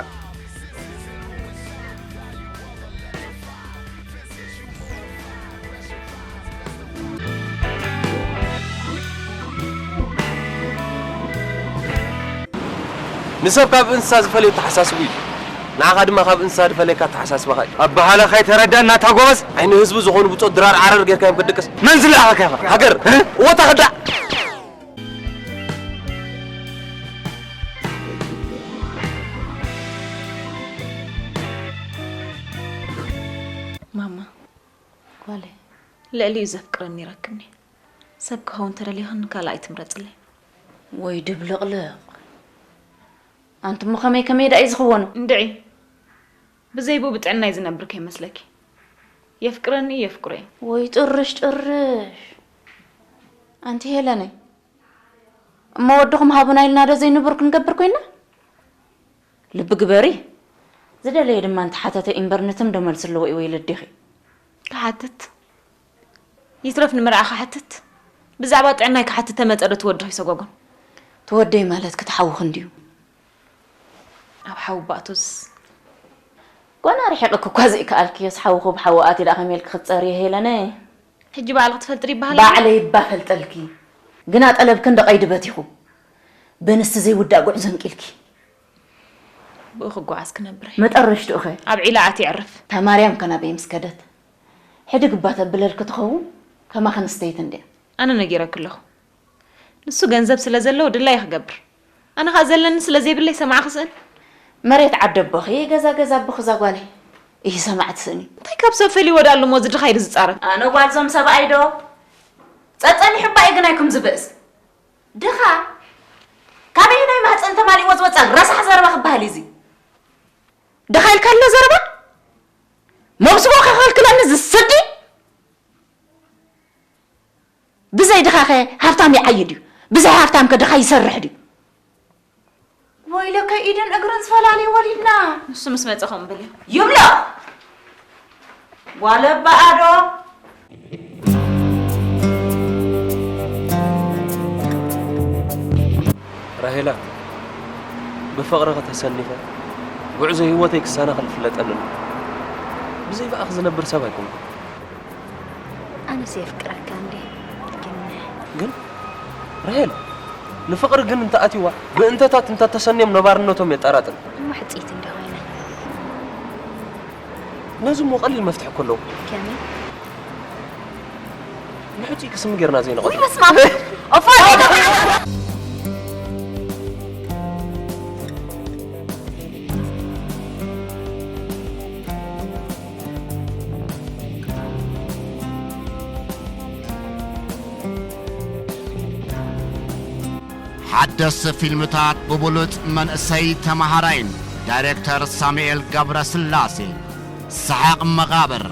ንሰብ ካብ እንስሳ ዝፈልዮ ኣተሓሳስቡ እዩ። ንዓኻ ድማ ካብ እንስሳ ዝፈልየካ ኣተሓሳስባኻ እዩ። ኣበሃህላኻ ኣይተረዳእና እታ ጎበዝ። ዓይኒ ህዝቢ ዝኾኑ ብጾት ድራር ዓረር ጌርካዮም ክትድቅስ። መን ዝለኣኸካ ኢኻ? ሃገር? እ? እወ፣ እታ ክዳዕ! ማማ፣ ጓለይ። ልዕሊኡ ዘፍቅረኒ ይረክብኒ። ሰብ ክኸውን ተደሊኽን ካልእ ኣይትምረጽለይ። ወይ ድብልቕልቕ። ኣንቲ እሞ ከመይ ከመይ ደኣ እዩ ዝኽወኑ? እንድዒ። ብዘይብኡ ብጥዕናይ ዝነብር ከይመስለኪ። የፍቅረኒ፣ የፍቅሮ እዩ። ወይ ጥርሽ ጥርሽ። ኣንቲ ሄለነይ፣ እሞ ወድኹም ሃቡና ኢልና ዶ ዘይንቡር ክንገብር ኮይና? ልቢ ግበሪ። ዝደለየ ድማ እንተሓተተ እምበር ንትም ዶ መልሲ ኣለዎ እዩ ወይ ለዲኺ? ክሓትት? ይትረፍ ንምርዓ ክሓትት? ብዛዕባ ጥዕናይ ክሓትት ተመጸ ዶ ትወድኺ ሰጎጎን? ትወደይ ማለት ክትሓውኺ እንድዩ። ኣብ ሓዊ ባእቶስ? ጓና ርሒቕኪ እኳ ዘይከኣልክዮስ ሓውኺ ብሓዊ ኣትዩ ደኣ ከመይ ኢልኪ ክትጸርዮ ሄለነይ? ሕጂ ባዕልኺ ትፈልጢ ዶ ይበሃል ኣሎ? ባዕለይ እባ ፈልጠልኪ። ግና ጠለብኪ እንዶ ቀይዲ በቲኹ። በንስቲ ዘይውዳእ ጉዕዞ እንቂልኪ። ብኡ ክጓዓዝ ክነብር እየ። መጠረሽትኡ ኸ? ኣብ ዒላ ኣትየ የዕርፍ። እታ ማርያም ከ ናበይ ምስ ከደት? ሕድግ እባ ተብለልኪ ትኸውን፣ ከማኺ ኣንስተይቲ እንድያ። ኣነ ነጊረኪ ኣለኹ። ንሱ ገንዘብ ስለ ዘለዎ ድላየ ክገብር። ኣነ ኸኣ ዘለኒ ስለ ዘይብለይ ሰማዕኺ ስእን። መሬት ዓዲ ኣቦኺ፣ ገዛ ገዛ ኣቦኺ እዛ ጓለይ። ኢሂ ሰማዕቲ ስእኒ። እንታይ ካብ ሰብ ፈልይዎ ደኣ ኣሎ እሞ እዚ ድኻ ኢሉ ዝጻረፍ? ኣነ ጓል ዞም ሰብኣይ ዶ? ጸጸኒሑ እባ እዩ ግናይኩም ዝብእስ። ድኻ ካበየናይ ማህጸን ተማሊእዎ ዝወጸ ረሳሕ ዘረባ ክበሃል እዩ እዚ? ድኻ ኢልካ ኣሎ ዘረባ? መብስቦ ከኸልክለኒ ዝስዲ? ብዘይ ድኻኸ ሃብታም ይዓይድ እዩ። ብዘይ ሃብታምከ ድኻ ይሰርሕ ድዩ? ወይለከ ኢድን እግርን ዝፈላልዩ ወሊድና። ንሱ ምስ መጸ ከምኡ በልዮ። ይብሎ። ጓል ኣባ ኣዶ። ራሄላ፣ ብፍቕርኺ ተሰኒፈ፣ ጉዕዞ ህይወተይ ክሰናኸል ይፍለጠኒ ኣሎ። ብዘይ ብኣኺ ዝነብር ሰብ ኣይኮንኩን። ኣነስ የፍቅረካ እንዴ ግን ግን ራሄል፣ ንፍቕሪ ግን እንተኣትይዋ፣ ብእንተታት እንተተሰንዮም ነባርነቶም የጣራጥር። እሞ ሕጽይቲ እንደ ኮይነ ነዚ እሞ ቀሊል መፍትሒ እኮ ኣለዎ። ከመይ ንሕጹይ ክስም ጌርና ዘይንቐትሎ። በስመ ኣብ። ኦፋ። ሓደስቲ ፊልምታት ብብሉጽ መንእሰይ ተመሃራይን ዳይሬክተር ሳሙኤል ገብረስላሴ። ሰሓቕ መቓብር፣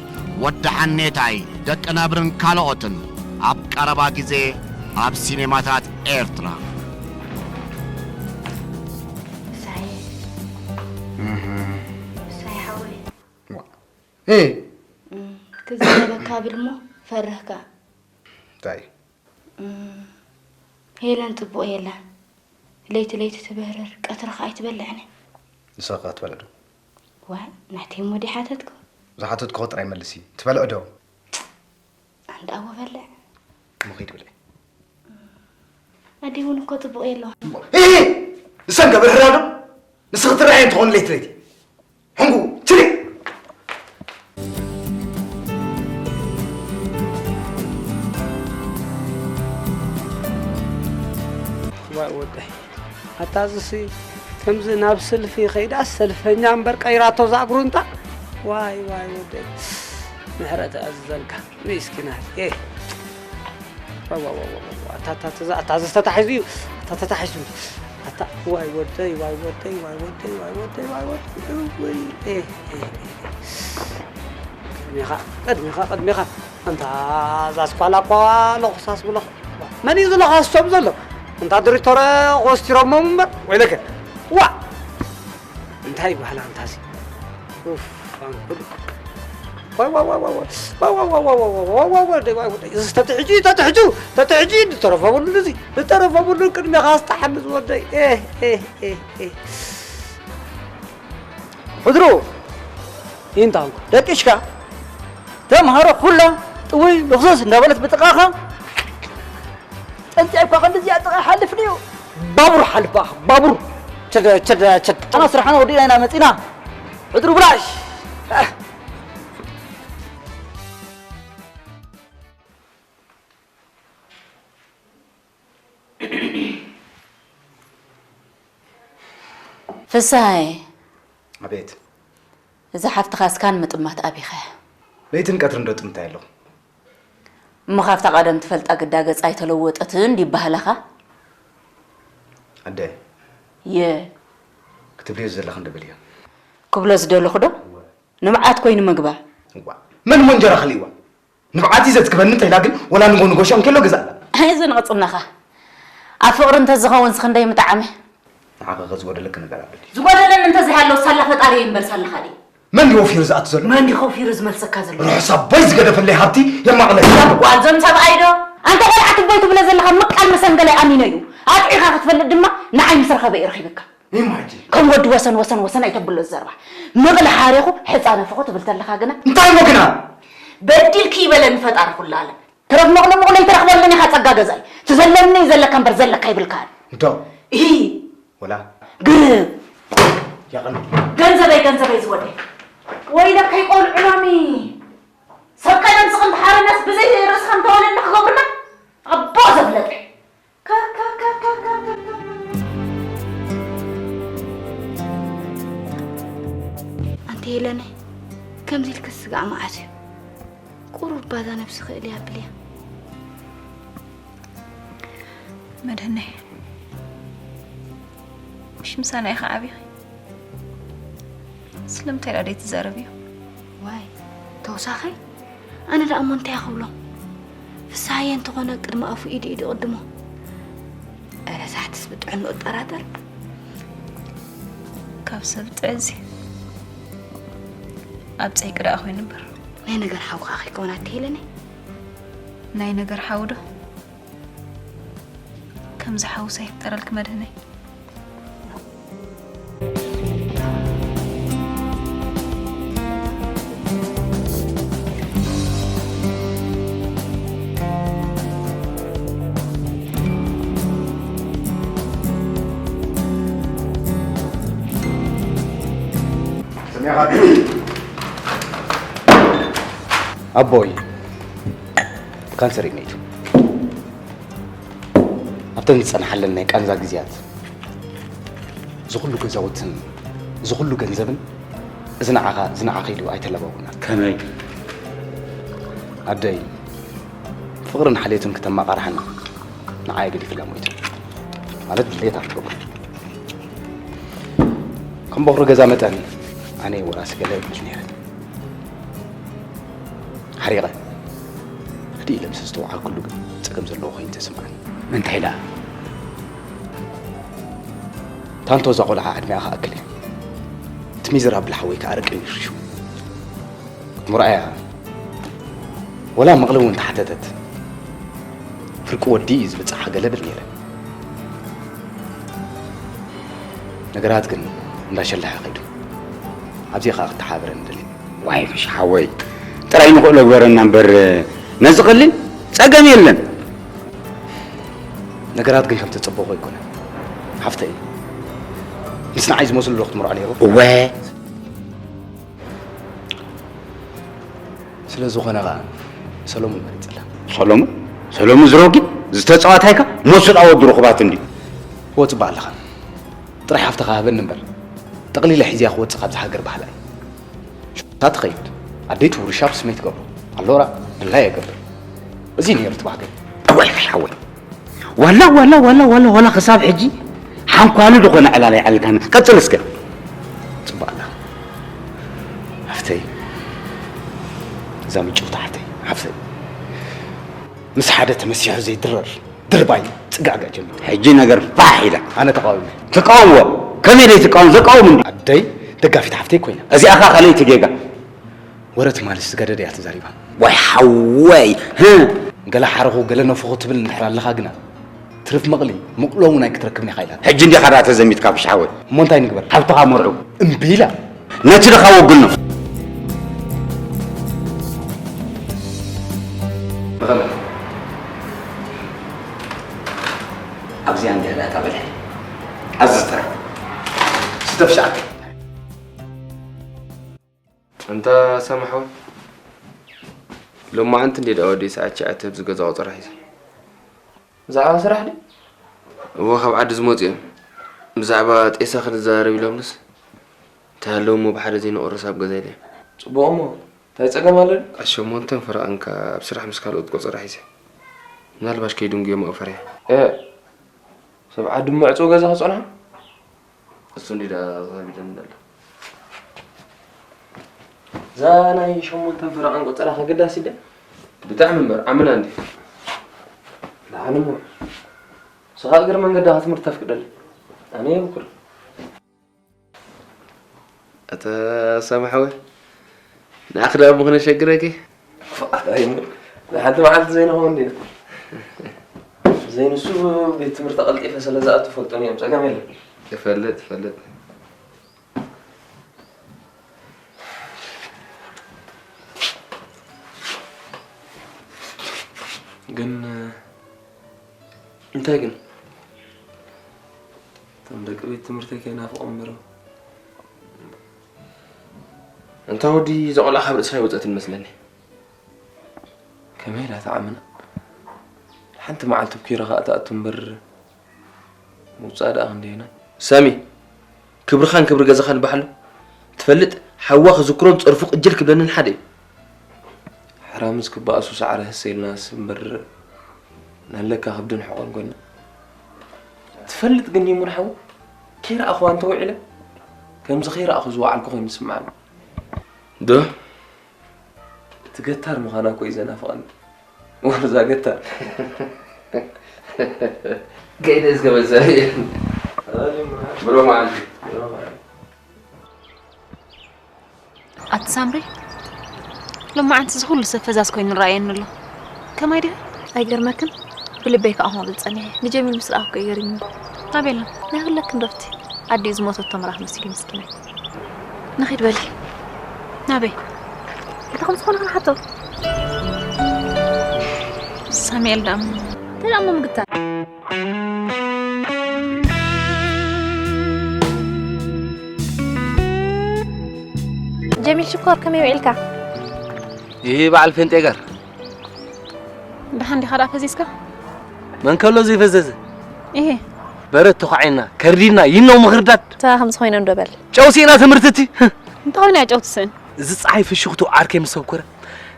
ወዲ ሓኔታይ፣ ደቂ ነብርን ካልኦትን ኣብ ቀረባ ግዜ ኣብ ሲኔማታት ኤርትራ። ምሳይ ምሳይ ሓወይ እ ክዛረበካ ብል እሞ ፈርህካ እንታይ ሄለን ጽቡቕ የላን። ለይቲ ለይቲ ትበርር፣ ቀትሪ ከኣ ኣይትበልዕን። ንስኻ ከ ትበልዕ ዶ? ዋይ፣ ናተይ እሞ ድየ ሓተትኩ? ዝሓተትኩ ጥራይ መልሲ። ትበልዕ ዶ? ኣንዳ ኣወ በልዕ። እሞ ኺድ ብልዒ። ኣደይ እውን እኮ ጽቡቕ የለዋ። እ ንሰን ገብርህራ ዶ? ንስኺ ትረኣየን ትኾን ለይቲ ለይቲ። ሕንጉ ችሊ ዋይ ወደይ ኣታ ዝሲ ከምዚ ናብ ስልፊ ከይዳ ሰልፈኛ እምበር ቀይራቶ ዛእግሩ እንታ ዋይ ዋይ ወደይ ምሕረት ኣዝዘልካ ሚስኪናት ኣታ ዝተታሒዙ እዩ ኣታ ተታሒዙ ኣታ ዋይ ወደይ ዋይ ወደይ ዋይ ወደይ ዋይ ወደይ ዋይ ወደይ ቅድሜኻ ቅድሜኻ ቅድሜኻ ኣንታ እዛ ስኳላ እኳ ለኹሳስ ብለኹ መን እዩ ዝለኻስቶም ዘሎ እንታ ድሪቶረ ኮስቲሮሞም እምበር ወይለከ ዋ እንታይ ይበሃል ኣንታሲ ኡፍ ኣንኩሉ ዋይ ዋይ ዋይ ዋይ ዋይ ዋይ ዋይ ዋይ ዋይ ዋይ ዋይ ዋይ ዋይ ዋይ ዋይ ዋይ ዋይ ዋይ ዋይ ተትሕጂ ተትሕጂ ተትሕጂ ዝተረፈ ብሉ እዚ ዝተረፈ ብሉ ቅድሜኻ ኣስጣሓኒ ዝወደይ ኤህ ኤህ ኤህ ኤህ ሕድሩ ይንታንኩ ደቂሽካ ተምሃሮ ኩላ ጥውይ ልኽስስ እንዳበለት ብጥቃኻ ጠንጢዕኳ ክንድዚኣ ጥቃ ሓልፍ ድዩ ባቡር ሓልፍ ባኻ ባቡር ቸደ ቸደ ቸደ ኣና ስራሕና ወዲእና ኢና መፂና ሕድሩ ብላሽ ፍስሃየ፣ ኣቤት። እዛ ሓፍትኻ እስካን ምጥማት ኣቢኻያ። ለይትን ቀትርን ዶ ጥምታይ ኣለኹ? እሞ ካብታ ቀደም ትፈልጣ ግዳ ገጻ ኣይተለወጠትን ዲባህላኻ? ኣደ። የ። ክትብልዮ ዝደለኺ እንዶ በልዮ። ክብሎ ዝደለኹ ዶ? ንብዓት ኮይኑ ምግባር። እዋ፣ መን እሞ እንጀራ ከሊእዋ? ንብዓት እዩ ዘጽግበኒ እንተ ኢላ ግን ወላ ንጎ ንጎ ሸንኬሎ ገዛእላ። ኣይ ዘንቕጽምናኻ። ኣብ ፍቕሪ እንተዝኸውን ዝኽንደይ ምጠዓመ። ንዓኸ ከ ዝጎደለኪ ነገር ኣሎ ድዩ? ዝጎደለኒ እንተዘይሃለወ ሳላ ፈጣሪየይ እምበር ሳላ ካሊእ። መን ድዩ ወፊሩ ዝኣቱ ዘሎ? መን ድዩ ከውፊሩ ዝመልሰካ ዘሎ? ርሑስ ኣቦይ ዝገደፈለይ ሃብቲ የማቕለኒ ኣሎ። ጓል ዘምሰብኣይ ዶ? ኣንታ ቆልዓ ትቦይ ትብሎ ዘለኻ ምቃል መሰንገላይ ኣሚነዩ። ኣጥዒኻ ክትፈልጥ ድማ ንዓይ ምስ ረኸበ እዩ ረኺብካ። እሞ ሕጂ? ከም ወዲ ወሰን ወሰን ወሰን ኣይተብሎ ዘረባ። ምቕሊ ሓሪኹ ሕፃ ነፍኹ ትብል ተለኻ ግና። እንታይ እሞ ግና? በዲልኪ ይበለኒ ፈጣሪ ኩሉ ዓለም። ትረፍ ምቕሊ ምቕሊ ኣይትረኽበሉን ኢኻ ጸጋ ገዛይ። ትዘለኒ እዩ ዘለካ እምበር ዘለካ ኣይብልካን። እንዶ። እሂ። ወላ። ግርም። ያቐን። ገንዘበይ ገንዘበይ ዝወደይ። ወይለከይ ቆልዑ ሎሚ። ሰብ ቀደም ስቕም ተሓረናስ ብዘይ ርእስኻ እንተወለድና ክገብሩና። ኣቦ ዘፍለጠ። ኣንቲ ሄለነይ ከምዚ ኢልኪ ስጋዕ መዓት እዩ ቁሩብ ባዛ ነብሲ ክእል እያ ኣብልያ መድህነይ ምሽ ምሳና ኢኻ ዓቢኺ ስለምንታይ ዳ ደይትዛረብዮ ዋይ ተውሳኸይ ኣነ ደኣ እሞ እንታይ ክብሎም ፍስሃየ እንተኾነ ቅድሚ ኣፉ ኢዱ ኢዱ ቅድሞ። ኧረ ሳሕትስ ብጥዕኑ እጠራጠር። ካብ ሰብ ጥዕዚ ኣብ ጸይቂ ደኣ ኮይኑ እምበር። ናይ ነገር ሓው ከኣ ከይኮና እትሄለኒ። ናይ ነገር ሓው ዶ? ከምዚ ሓውስ ኣይፍጠረልክ መድህነይ። ኣቦይ ካንሰር እዩ መይቱ። ኣብተን ዝጸንሓለን ናይ ቃንዛ ግዜያት እዚ ኩሉ ገዛውትን እዚ ኩሉ ገንዘብን እዚ ንዓኻ እዚ ንዓኺ ኢሉ ኣይተለባቡና። ከመይ? ኣደይ ፍቕርን ሓልዮትን ክተመቓርሓና ንዓይ ገዲፍላ ሞይቱ። ማለት ድሌታ ክትገብሮ ከም በኹሪ ገዛ መጠን ኣነ ወራሲ ገለ እብል ነይረ። ሓሪቐ ርድእ ኢለ ምስ ዝተወዓልኩሉ ግን ጸገም ዘለዎ ኮይኑ ተሰምዓኒ። እንታይ ደኣ? ታንቶ እዛ ቆልዓ ዕድሚኣ ክኣክል እዩ። እቲ ሚዘራብል ሓወይ ከኣ ርቂ እዩ ሽሹ። ክትምርኣያ ወላ መቕሊ እውን ተሓተተት። ፍርቂ ወዲ እዩ ዝብጽሓ ገለ ብል ነይረ። ነገራት ግን እንዳሸለሐ ከይዱ። ኣብዚ ከኣ ክትሓባበረኒ ደልየ። ዋይ ፍሽ ሓወይ፣ ጥራይ ንኽእሎ ግበረና እምበር ነዚ ቀሊል ጸገም የለን። ነገራት ግን ከም ተጸበኹ ኣይኮነን ሓፍተይ። ምስ ንዓይ ዝመስሉ ዶ ክትምርዖ ነይሩ? እወ። ስለ ዝኾነ ኸኣ ሰሎሙን መሪጸላ። ሰሎሙን? ሰሎሙን ዝረጊ ዝተጻዋታይካ መሱጣ ወዲ ርኹባት እንዲ። ወጽባ ኣለኻ። ጥራይ ሓፍትኻ ሃበኒ እምበር ጠቕሊለ ሒዝያ ክወጽእ ካብዚ ሃገር ባህላ እዩ። ሽታ ትኸይድ ኣደይ ትውርሻ ብስመይ ትገብሮ ኣሎራ ድላይ የገብር። እዚ ነይሩ እቲ ባህገይ። እዋይ ፍሽ ሓወይ፣ ዋላ ዋላ ዋላ ዋላ ዋላ ክሳብ ሕጂ ሓንኳሉ ዝኾነ ዕላል ኣይዓልካን። ቀጽል እስከ። ጽቡቕ ኣላ ሓፍተይ፣ እዛ ምጭውቲ ሓፍተይ፣ ሓፍተይ ምስ ሓደ ተመሲሑ ዘይድረር ድርባይ ጽጋዕጋዕ ጀሚሩ። ሕጂ ነገር ፋሕ ኢላ። ኣነ ተቃዊመ። ትቃወምዎ? ከመይ ደይ ትቃወም? ዘቃውም እንዲ። ኣደይ ደጋፊት ሓፍተይ ኮይና። እዚኣ ኸኣ ካልኣይቲ ጌጋ። ወረ ትማሊ ዝገደደ እያ ተዛሪባ። ዋይ ሓወይ፣ ህ! ገለ ሓረኹ ገለ ነፈኹ ትብል እንድሕር ኣለኻ ግና ትርፍ መቕሊ ምቕሎ እውን ኣይክትረክብን ኢኻ ኢላታ። ሕጂ እንዲኻ ደኣ ተዘሚትካ ፍሽ ሓወይ። እሞ እንታይ ንግበር? ሓብትኻ መርዑ። እምቢ ኢላ። ነቲ ድኻ ወግኖ። ብኸመይ? ኣብዚኣ እንዲያ እታ በልሒ። ኣዝዝ ጥራሕ። ስተ ፍሽዓት። እንታ ሳሚ ሓወይ፣ ሎማዓንቲ እንዴ ደኣ ወዲ ሰዓት ሸዓተ ኣብዚ ገዛ ቆጸራ ሒዘ። ብዛዕባ ስራሕ ድዩ? እወ፣ ካብ ዓዲ ዝመጹ እዮም። ብዛዕባ ጤሳ ክንዘራረብ ኢሎምንስ፣ እንተሃለዉ እሞ ብሓደ ዘይንቑረስ ኣብ ገዛ ኢለ። ጽቡቕ እሞ፣ እንታይ ጸገም ኣሎ ድዩ? ኣብ ሸሞንተን ፈረቓን ከኣ ኣብ ስራሕ ምስ ካልኦት ቆጸራ ሒዘ። ምናልባሽ ከይድንጉዮም ኣብኡ ፈሪሐ። እ፣ ሰብ ዓዲ እሞ ዕጹው ገዛ ክጸንሖ? እሱ እንዲ ደኣ ኣዛቢደኒ ደሎ። እዛ ናይ ሸሞንተን ፈረቓን ቆጸራ ከገዳሲ ድያ? ብጣዕሚ እምበር፣ ዓምና እንዲ። ደሓን እሞ። ንስኻ እግሪ መንገድኻ ትምህርቲ ተፍቅደለይ። ኣነ የብኩር። ኣታ ሳሚ ሓወይ፣ ንዓኺ ደኣ እሞ ክነሸግረኪ? ኣታ ይሙር፣ ንሓንቲ መዓልቲ ዘይንኸውን ዲና? ዘይንሱ ቤት ትምህርቲ ቀልጢፈ ስለ ዝኣቱ ፈልጦም እዮም፣ ጸገም የለን። ይፈልጥ፣ ይፈልጥ። ግን እንታይ ግን? እቶም ደቂ ቤት ትምህርተይ ከይናፍቖም እምበር። እንታ ወዲ፣ እዛ ቆልዓ ካብ ርእሳ ኣይወጸትን መስለኒ። ከመይ ኢላ ትዓምና? ሓንቲ መዓልቲ ኣብ ኪራ ከኣ ትኣቱ እምበር፣ ምውጻእ ደኣ ክንደየናይ? ሳሚ፣ ክብርኻን ክብሪ ገዛኻን በሓሉ። ትፈልጥ፣ ሓዋ ክዝክሮን ጸርፉ ቅጅል ክብለንን ሓደ እዩ። ሓራምዝ ክበኣሱ ሳዕሪ ህሰ ኢልናስ እምበር፣ ናለካ ከብድን ሕቖን ኮይና። ትፈልጥ ግን ይሙን ሓው፣ ከይረኣኽዋ እንተውዒለ፣ ከምዚ ከይረኣኹ ዝወዓልኩ ኮይኑ ይስምዓኒ። ዶ? እቲ ገታር ምዃና እኮ እዩ ዘናፍቐኒ። ወርዛ ገታ። ከይደ እስከ መሳርየ። ብሮ መዓልቲ። ኣቲ ሳምሪ፣ ሎማዓንቲ እዚ ኩሉ ሰብ ፈዛዝ ኮይኑ ይረኣየኒ ኣሎ። ከማይ ድዩ? ኣይገርመክን? ብልበይ ከኣ ክመብል ጸኒሐ። ንጀሚል ምስ ረኣኩ እዩ ገሪሙኒ። ኣበይ ኣሎ? ናይ ኩለክን ዶፍቲ። ኣዲኡ ዝሞተቶ ምራኽ መሲሉ ምስኪናይ። ንኺድ በሊ። ናበይ? እንታይ ከም ዝኾነ ክንሓቶ። ሳሙኤል ደኣ እንታይ ደኣ እሞ ምግታር? ጀሚል ሽኮር፣ ከመይ ውዒልካ? ይህ በዓል ፌንጤ ጋር። ደሓን ዲኻ ደኣ ፈዚዝካ? መን ከሎ ዘይፈዘዘ? ይሄ። በረድ ተዃዒና፣ ከርዲድና፣ ይነው ምኽርዳድ። እታ ከምዚ ኮይነ እንዶ በል። ጨው ስኢና ትምህርቲ እቲ። እንታይ ኮይና እያ ጨው ትስእን? እዚ ጸሓይ ፍሽኽቱ ዓርከይ ምስ ሰብኮረ፣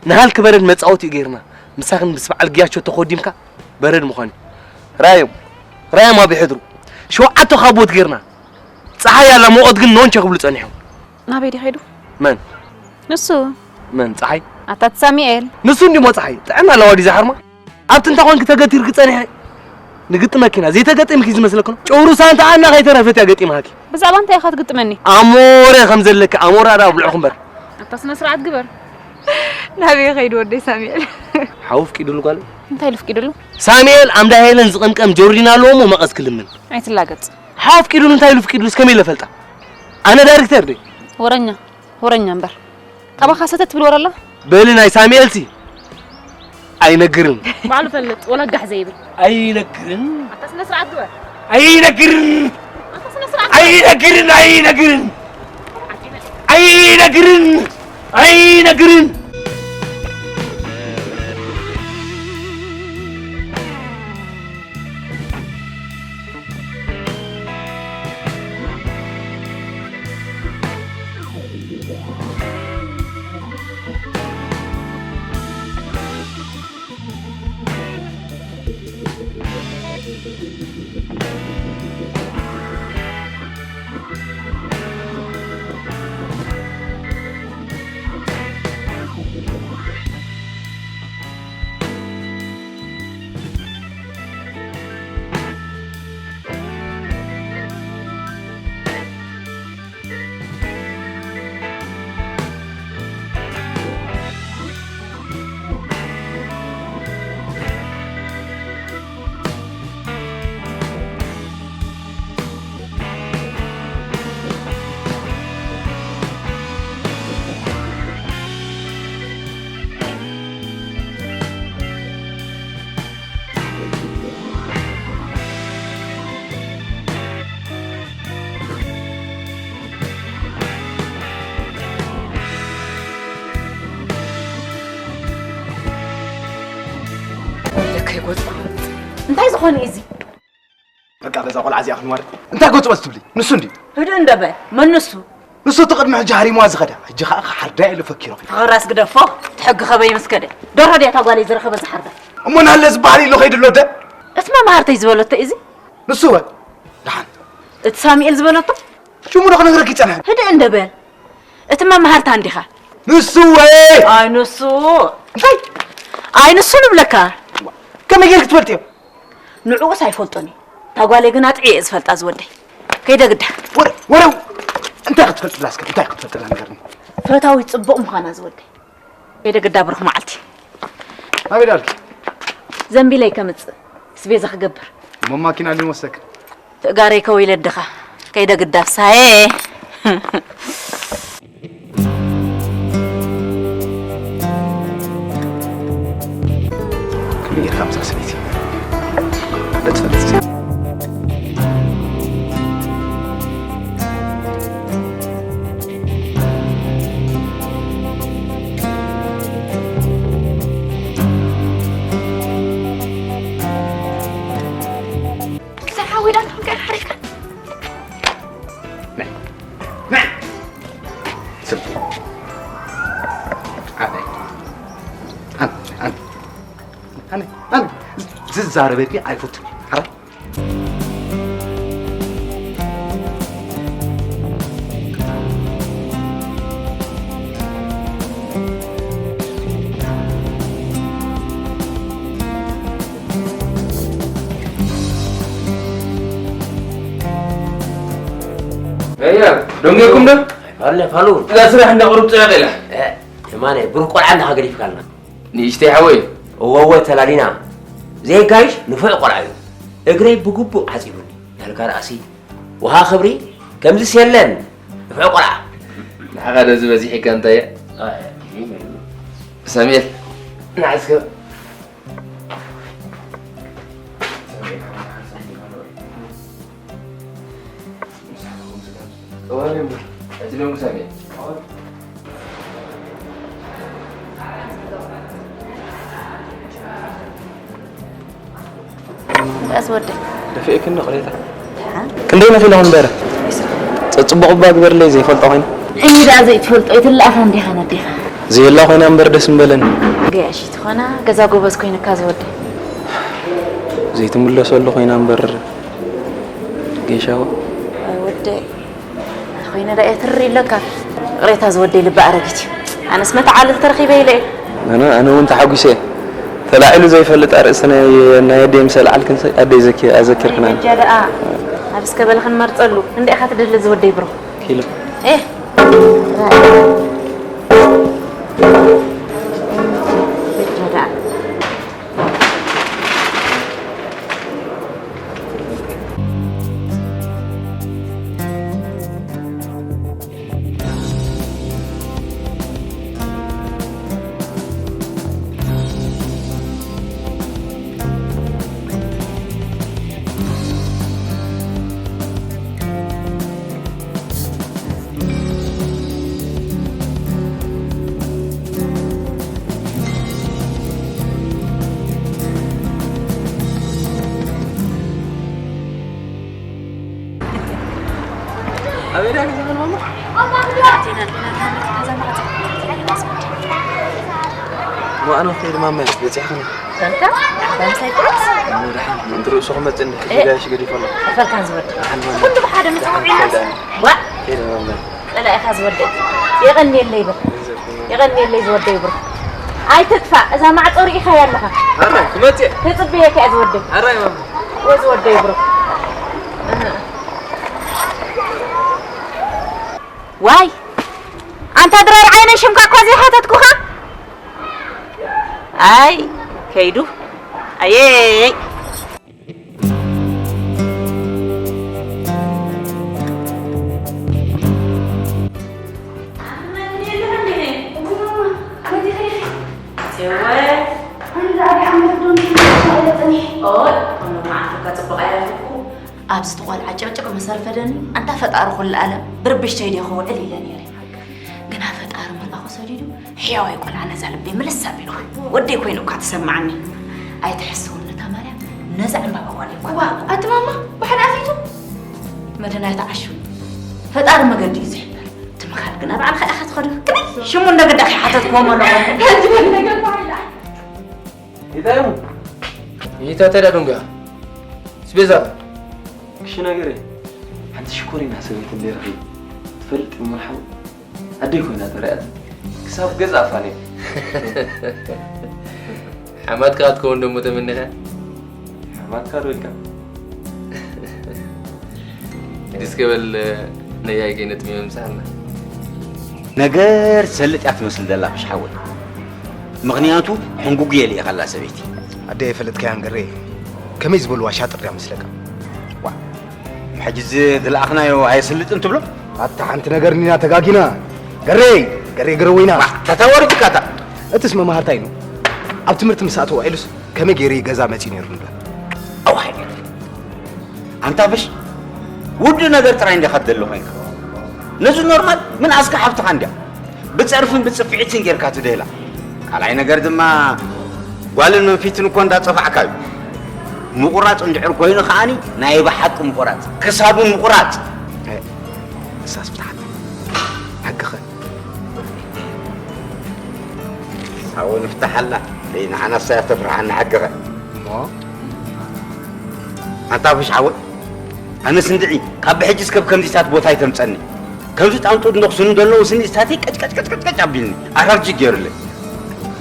ንሃልኪ በረድ መጻወቲ እዩ ገይርና። ምሳኽን ምስ በዓል ግያቸው ተኾዲምካ በረድ ምዃን እዩ። ራዮም፣ ራዮም ኣብ ይሕድሩ። ሸውዓተ ካቦት ገይርና። ጸሓይ ኣላ፣ ሙቐት ግን ኖንቸ ክብሉ ጸኒሖም። ናበይ ድዩ ከይዱ? መን? ንሱ። መን? ጸሓይ? ኣታ እቲ ሳሙኤል። ንሱ እንዲሞ ጸሓይ። ጥዕና ኣለዋ ድዩ ዝሓርማ? ኣብቲ እንታይ ኮንኪ ተገቲርኪ ጸኒሐ? ንግጥመኪ ኢና። ዘይተገጢምኪ ዝመስለኪ ነው? ጨውሩ ሳንታ ኣና ከይተረፈት እያ ገጢማኪ። ብዛዕባ እንታይ ኢኻ ትግጥመኒ? ኣሞረ ከም ዘለኪ፣ ኣሞራ ደኣ ኣብልዕኹ እምበር። ኣታ ስነ ስርዓት ግበር። ናበይ ከይዱ ወደይ ሳሙኤል? ሓው ፍቂዱሉ ጓል። እንታይ ኢሉ ፍቂዱሉ? ሳሙኤል ኣምዳ ሄለን ዝቕምቀም ጆርዲን ኣለዎ እሞ መቐስ ክልምን። ኣይትላገጽ። ሓው ፍቂዱሉ እንታይ ኢሉ ፍቂዱሉስ ከመይ ኢለ ፈልጣ? ኣነ ዳይሬክተር ድየ? ወረኛ፣ ወረኛ እምበር። ካባኻ ሰተት ትብል ወረ ኣላ? በሊ ናይ ሳሙኤልሲ ኣይነግርን። ባዕሉ ፈልጥ፣ ወላ ጋሕ ዘይብል። ኣይነግርን። ኣታ ስነ ስርዓት ግበር። ኣይነግርን። ኣታ ስነ ስርዓት ግበር። ኣይነግርን፣ ኣይነግርን። ኣይነግርን። ኣይነግርን። ወይለከ ይጎጽ። እንታይ ዝኾነ እዩ እዚ? በቃ በዛ ቆልዓ እዚኣ ክንዋረድ። እንታይ ጎጽ ጎጽ ትብሊ? ንሱ እንድዩ። ህድእ እንዶ በል። መን ንሱ? ንሱ እቲ ቅድሚ ሕጂ ሃሪምዋ ዝኸዳ። ሕጂ ኸኣ ክሓርዳ ኢሉ ፈኪሩ። ፍቕራስ ግደፎ። እቲ ሕጊ ከበይ ምስ ከደ። ደርሆ ድያ እታ ጓለይ ዝረኸበ ዝሓርዳ? እሞ ናለ ዝበሃል ኢሉ ከይዱ ኣሎ ደ? እቲ መማህርተይ ዝበለቶ እዚ? ንሱ ወ? ደሓን። እቲ ሳሙኤል ዝበለቶ? ሽሙ ዶ ክነግረኪ ይጸንሐ? ህድእ እንዶ በል። እቲ መማህርታ እንዲኻ። ንሱ ወ? ኣይ ንሱ። እንታይ? ኣይ ንሱ ንብለካ። ከመይ ጌርኪ ትፈልጥዮ? ንዕኡስ ኣይፈልጦን እየ። እታ ጓለይ ግን ኣጥዕየ እየ ዝፈልጣ ዝወደይ። ከይደ ግዳ። ወረ-፣ ወረ-፣ እንታይ ክትፈልጥላ እስከ? እንታይ ክትፈልጥላ ንገርኒ። ፈታዊት ጽቡቕ ምዃና ዝወደይ። ከይደ ግዳ ብሩኽ መዓልቲ። ኣበይ ዳልኪ? ዘንቢለይ ከምጽእ። ስቤዛ ክገብር። እሞ ማኪና ሊን ወሰክ። ትእጋረይ ከው ኢለ ድኻ። ከይደ ግዳ ፍሳዬ። ክብሪ ጌርካ ምሳ ሰበይቲ። ደትፈልጥ። ክሳብ ሓወይ ዳን ክንቀር ሓሪፍካ። ናይ፣ ናይ። ስም። ኣነ፣ ኣነ፣ ኣነ፣ ኣነ፣ ኣነ፣ ኣነ፣ ዝዛረበኪ ኣይፈቱን። ሓራይ። ደንገኩም ዶ? ኣይፋለ ፋሉ። እዛ ስራሕ እንዳ ቁሩብ ጽዕቕ ኢላ። የማነ ብሩህ ቆልዓ እንዳ ገዲፍካልና። ንእሽተይ ሓወይ። እወ እወ ተላሊና። ዘይጋይሽ ንፉዕ ቆልዓ እዩ። እግረይ ብግቡእ ዓጺቡኒ። ያልካ ርኣሲ። ውሃ ክብሪ ከምዚስ የለን። ንፉዕ ቆልዓ። ንዓኻ ዶ ዝበዚሕካ እንታይ እያ? ሳሙኤል ንዓስከ ቀስ ወደይ። ደፊእክኒ ቅሬታ። ክንደይ ነፊለኹ እምበር። ጽቡቕ እባ ግበርለይ ዘይፈልጦ ኮይኑ። ሕጂ ደኣ ዘይትፈልጦ ኣይትለኣኻ እንዲኻ ነዴኻ። ዘየላ ኮይና እምበር ደስ ምበለኒ። ገያሺ ትኾና ገዛ ጎበዝ ኮይንካ ዝወደይ። ዘይትምለሰሉ ኮይና እምበር ጌሻ። ወደይ። ኮይነ ደኣ ትሪ ኢለካ። ቅሬታ ዝወደይ ልቢ ኣረጊት እዩ። ኣነስ መተዓልል ተረኺበ ኢለ እየ። ኣነ ኣነ እውን ተሓጒሰ እየ። ተላዒሉ ዘይፈልጥ ኣርእስቲ ናይ ናይ ኣደይ ምስ ኣልዓልክን ኣደይ ዘኪ ኣዘኪርክና። በጃ ደኣ ኣብ እስከ በለ ክንመርጸሉ እንደ ኢኻ ትደሊ ዝወደይ ብሮ። ኪሎ ኤ በጃ ደኣ ኣበይ ዳ ገዛ ማማ? ኣቴና ኣቴና ኣቴና ገዛ ማማ። ማዕኖ ከይድ ማማ በፂሕኽኒ። በልካ? ባምሳይ ቁርስ? ኣነ ደሓን ምእንቲ ርእሱ ክመፅእ እንዲ ሕጂ ጋሽ ገዲፈ ኣሎ። ከፈልካን ዝወዲ። ደሓን ማማ። ኩሉ ብሓደ ምፅውዒ ደሓን ከይድ ኣነ። ዋ! ከይድ ማማ። ጸላኢኻ ዝወደይ የቐንየለይ ብር የቐንየለይ ዝወደይ ብር ኣይትጥፋእ እዛ ማዕጾ ርኢኻያ ኣለኻ ኣራይ ክመጽእ ተጽብየካ እየ ዝወደይ ኣራይ ማማ ወዝወደይ ብር ዋይ ኣንታ ድራር ዓይነይ ሽምካ እኳ ዘይሓተትኩኻ ኣይ ከይዱ ኣየይ ኣብዚ ተቆልዓ ጭቕጭቕ መሰር ፈደኒ ኣንታ ፈጣሪ ኩሉ ኣለም ብርብሽተይ ዲኹ ውዕል ኢለ ነይረ ግና ፈጣሪ መልኣኹ ሰዲዱ ሕያዋይ ቆልዓ ነዛ ልበይ ምልስ ኣቢልዋ። ወደይ ኮይኑ እኳ ተሰማዓኒ። ኣይትሕስውን ነታ ማርያም ነዛ ዕምባባ ጓል እኳ። እዋ ኣቲ ማማ ብሓደ ኣፊቱ መድና ኣይትዓሹ። ፈጣሪ መገዲ እዩ ዝሕበር። እቲ ምኻድ ግና ባዕልኻ ኢኻ ትኸዶ። ክመይ ሽሙ እንደ ግዳ ከይሓተትክዎም ኣለኹ። ሓንቲ በል ነገር ባዕላ። ይታዩ ይታ ተዳ ዱንጋ ስቤዛ ክሽ ነገር ሓንቲ ሽኮሪና ሰበይቲ እንደ ረኺቡ ትፈልጥ እሞ ሓው ኣደይ ኮይና ተረኣት ክሳብ ገዛ ኣፋልያ ሓማትካ ክትከውን ደሞ ተመኒኻ ሓማትካ ዶ ኢልካ እስከ በል ነያይ ከይነጥሚ መምሳልና ነገር ትሰልጥ እያ ትመስል ዘላ ፍሽ ሓወይ ምኽንያቱ ሕንጉጉ የልኢኻላ ሰበይቲ ኣደ የፈለጥካያን ገሬ ከመይ ዝበልዋ ሻጥር እያ መስለካ ሕጂ እዚ ዝለኣኽናዮ ኣየስልጥን ትብሎ? ኣታ ሓንቲ ነገር እኒና ተጋጊና። ገሬ! ገሬ ገረወይና! ተታወርጅካታ! እትስ መማህርታይ ነው። ኣብ ትምህርቲ ምስ ኣተወ ኢሉስ ከመይ ገይሩ እዩ ገዛ መጺኡ ነይሩ ንብላ። ኣዋይ! ኣንታ ብሽ ውዱ ነገር ጥራይ እንዲኻ ትደሊ ኮይንካ። ነዚ ኖርማል ምን ኣስካ ሓብትኻ እንዲያ። ብጸርፍን ብጽፍዒትን ጌርካ ትደላ ካልኣይ ነገር ድማ ጓልን መንፊትን እኮ እንዳጸፋዕካ እዩ ምቁራጽ እንድሕር ኮይኑ ከዓኒ ናይ ብሓቂ ምቁራጽ ክሳቡ ምቁራጽ እሳስ ብትሓት ሕግኸ ሳቦ ንፍታሓላ ደይ ንዓናሳ እያ ተፍርሓና ሕግኸ እሞ ኣንታ ፍሽ ዓወት ኣነስ እንድዒ ካብ ብሕጂ እስከብ ከምዚታት ቦታ ኣይተምፀኒ ከምዚ ጣንጡ እንዶ ክስኑ ዘለዉ ስኒ እሳተይ ቀጭቀጭቀጭቀጭ ኣቢልኒ ኣራርጂ ገይሩለይ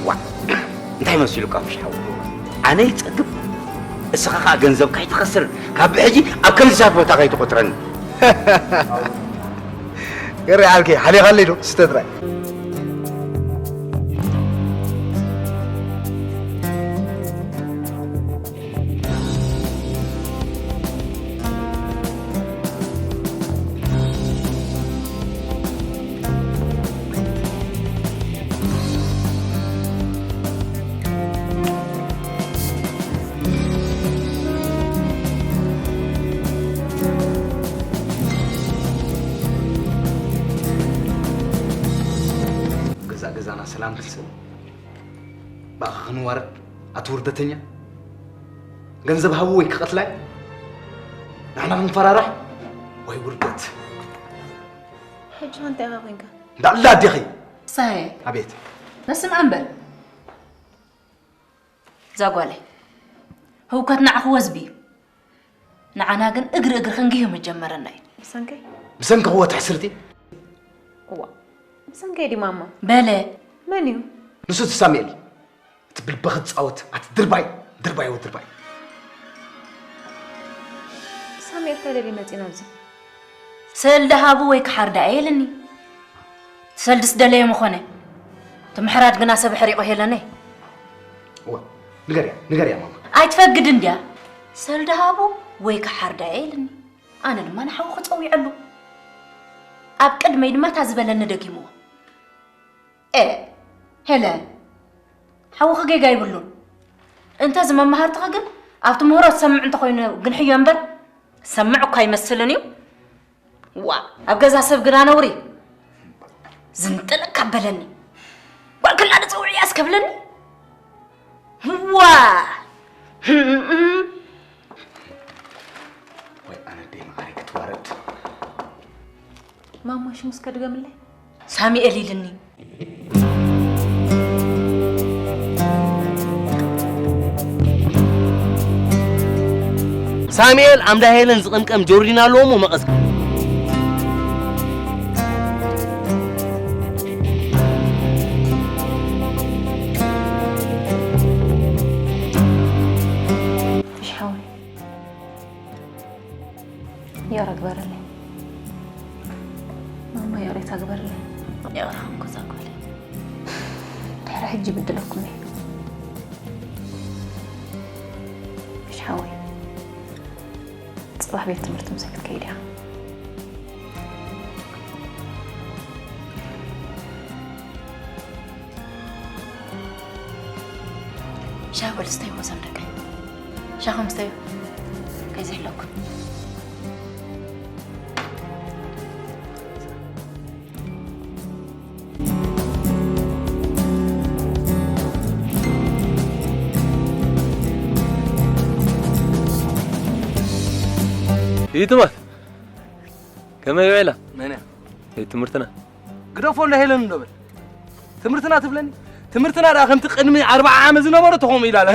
ዋ እንታይ መሲሉካ ፍሽ ሓወ ኣነ ይፀግብ እስኻ ከዓ ገንዘብ ካይትኸስር ካብ ብሕጂ ኣብ ከምዚታት ቦታ ካይትቆፅረኒ እረ ዓርከይ ሓሊኻለይ ዶ? ስተ ጥራይ። ገዛእ ገዛና ሰላም ክንስእ፣ ብኣኻ ክንዋረድ፣ ኣቲ ውርደተኛ። ገንዘብ ሃቡ ወይ ክቐትላይ፣ ንሕና ክንፈራራሕ፣ ወይ ውርደት። ሕጂ እንታይ ኢኻ ኮንካ? እንዳዕላ ኣዴኺ። ሳሄ። ኣቤት። ነስምዓ እምበር። እዛ ጓለይ፣ ህውከት ንዓኺ ወዝቢ እዩ። ንዓና ግን እግሪ እግሪ ክንግህ መጀመረና እዩ። ብሰንከይ? ብሰንኪ ክወት ሕስርቲ? እዋ፣ ብሰንከይ ድዩ ማማ? በለ። መን እዩ? ንሱ እቲ ሳሙኤል። እቲ ብልብኺ ዝጻወት፣ ኣቲ ድርባይ፣ ድርባይ ወ ድርባይ። ሳሙኤል እንታይ ደልዩ መጺኡ ናብዚ? ሰልዲ ሃቡ ወይ ክሓርዳ እየ ኢልኒ። ሰልድስ ደለየ ምኾነ። እቲ ምሕራድ ግና ሰብ ኣሕሪቑ ሄለነይ። እወ፣ ንገርያ፣ ንገርያ ማማ። ኣይትፈግድን ድያ? ሰልዲ ሃቡ ወይ ክሓርዳ እየ ኢልኒ። ኣነ ድማ ንሓውኺ ጸዊዐሉ። ኣብ ቅድመይ ድማ እታ ዝበለኒ ደጊምዎ። ኤ፣ ሄለን፣ ሓውኺ ጌጋ ይብሉን። እንተ እዚ መማህርትኺ ግን ኣብቲ ምህሮ ዝሰምዕ እንተኾይኑ ግንሕዮ እምበር ዝሰምዕ እኳ ኣይመስልን እዩ። ዋ፣ ኣብ ገዛ ሰብ ግና ነውሪ። ዝንጥለካ በለኒ። ጓል ክላ ንጽውዕ እያ እስከብለኒ። ዋ! ወይ ኣነ ደይ መዓረይ ክትዋረድ። ማማ ሽሙ እስከ ድገምለይ። ሳሚኤል ኢልኒ። ሳሚኤል ኣምዳ ሄለን ዝቕምቀም ጆርዲን ኣለዎ እሞ መቐስ። እሺ ሓወይ። ይቕረ ግበረለይ። ማማ ይቕሬታ ግበረለይ። ይቕረ ኸንኩ እዛ ጓለይ። ድሕሪ ሕጂ ይብድለኩም እየ። እሺ ሓወይ። ጽባሕ ቤት ትምህርቲ ምሳይ ክትከይድ ኢኻ። ሻሂ በሉ ስተዩ፣ ወሰም ደቀይ። ሻሂ ምስተዩ። ከይዝሕለኩም። ይትማል። ከመይ ውዒላ? መን እያ? ቤት ትምህርትና። ግደፎ፣ እንዳ ሄለን እንዶ በል። ትምህርትና ትብለኒ? ትምህርትና ደኣ ከምቲ ቅድሚ ኣርብዓ ዓመት ዝነበሮ ተኾም ኢላ ኣላ።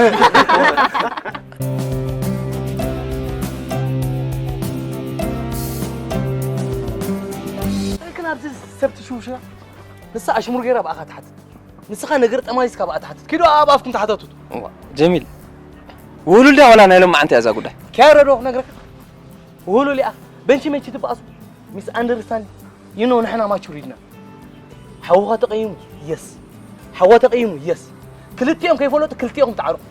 ግን ኣብዚ ሰብ ትሽውሽራ? ንሳ ኣሽሙር ገይራ ብኣኻ ትሓትት። ንስኻ ነገር ጠማሊስካ ብኣ ትሓትት። ኪዱ ኣብ ኣፍኩም ተሓታትቱ። እዋ፣ ጀሚል፣ ውህሉል ድያ ዋላ ናይ ሎማዓንቲ እያ እዛ ጉዳይ? ኪያሮ ዶ ክነግረካ? ውህሉል እያ። በንቺ መንቺ ትበኣሱ። ሚስ ኣንደርስታንድ። You know፣ ንሕና ማቹር ኢድና። ሓውኻ ተቐይሙ፣ የስ። ሓዋ ተቐይሙ፣ የስ። ክልቲኦም ከይፈለጡ ክልቲኦም ትዓርቁ።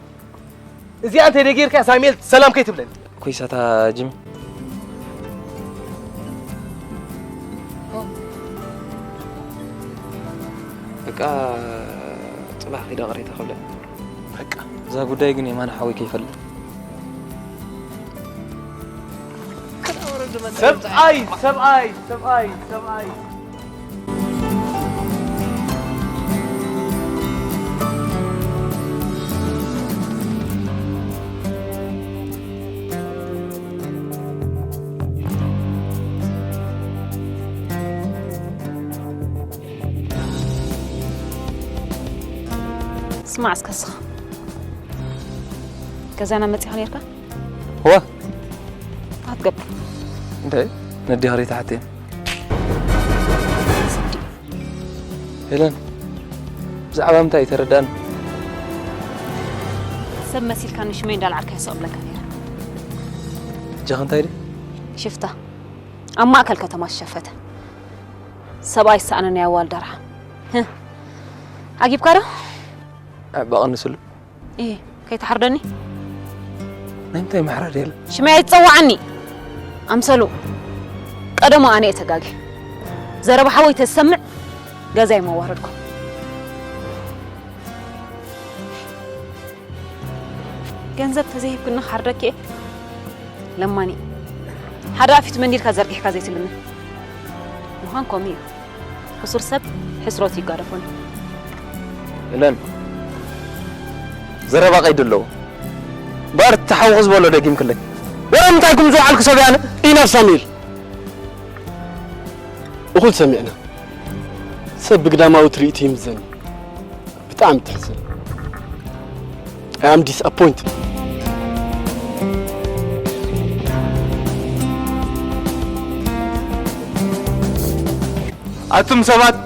እዚኣ እንተ ደጌርካ ሳሙኤል ሰላም ከይትብለኒ። ኮይሳታ ጂሚ። በቃ ጽባሕ ከይዳ ቅሬታ ከብለኒ። በቃ እዛ ጉዳይ ግን የማነ ሓወይ ከይፈልጥ። ሰብኣይ፣ ሰብኣይ፣ ሰብኣይ፣ ሰብኣይ። ስማዕ እስከ ስኽ። ገዛና መጺኻ ነርካ? እወ። ኣትገብር። እንታይ? ነዲ ኸሪታ ሓቴን። ሄለን፣ ብዛዕባ ምንታይ እዩ ተረዳእና? ሰብ መሲልካ ንሽመይ እንዳልዓልካ ይስቕ ብለካ ነይረ። እጃኽ እንታይ ድዩ? ሽፍታ። ኣብ ማእከል ከተማ ዝሸፈተ። ሰብኣይ ዝሰኣነ ናይ ኣዋልድ ኣርሓ። ህህ። ዓጊብካ ዶ? ኣዕባቕኒ ስሉ። እየ፣ ከይትሓርደኒ። ናይ ምንታይ ምሕራድ የለ? ሽመይ ኣይትጸውዓኒ። ኣምሰሉ። ቀደሙ ኣነ እየ ተጋጊ። ዘረባ ሓወይ ተዝሰምዕ ገዛይ መዋረድኩም። ገንዘብ ተዘይሂብክኒ ክሓርደኪ እየ። ለማኒ። ሓደ ኣፊት መንዲልካ ዘርጊሕካ ዘይትልምን። ምዃን ከምኡ እዩ። ሕሱር ሰብ ሕስሮት ይጋደፎን እዩ። እለን። ዘረባ ቀይዲ ኣለዎ። ባር ተሓውኹ ዝበሎ ደጊምክለይ። ወረ ምንታይ ኩም ዝወዓልኩ ሰብ ያነ? ኢናፍ ሳሙኤል። እኹል ሰሚዕና። ሰብ ብግዳማዊ ትርኢቱ ይምዘን። ብጣዕሚ ትሕዝን። I am disappointed. ኣቱም ሰባት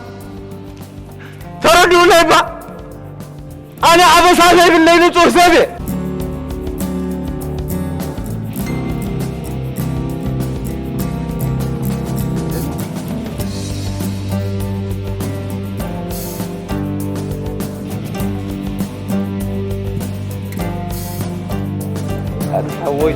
ተረድኡለይ እባ። ኣነ ኣበሳ ዘይብለይ ንጹህ ሰብ እየ። ኣንታ ወይ።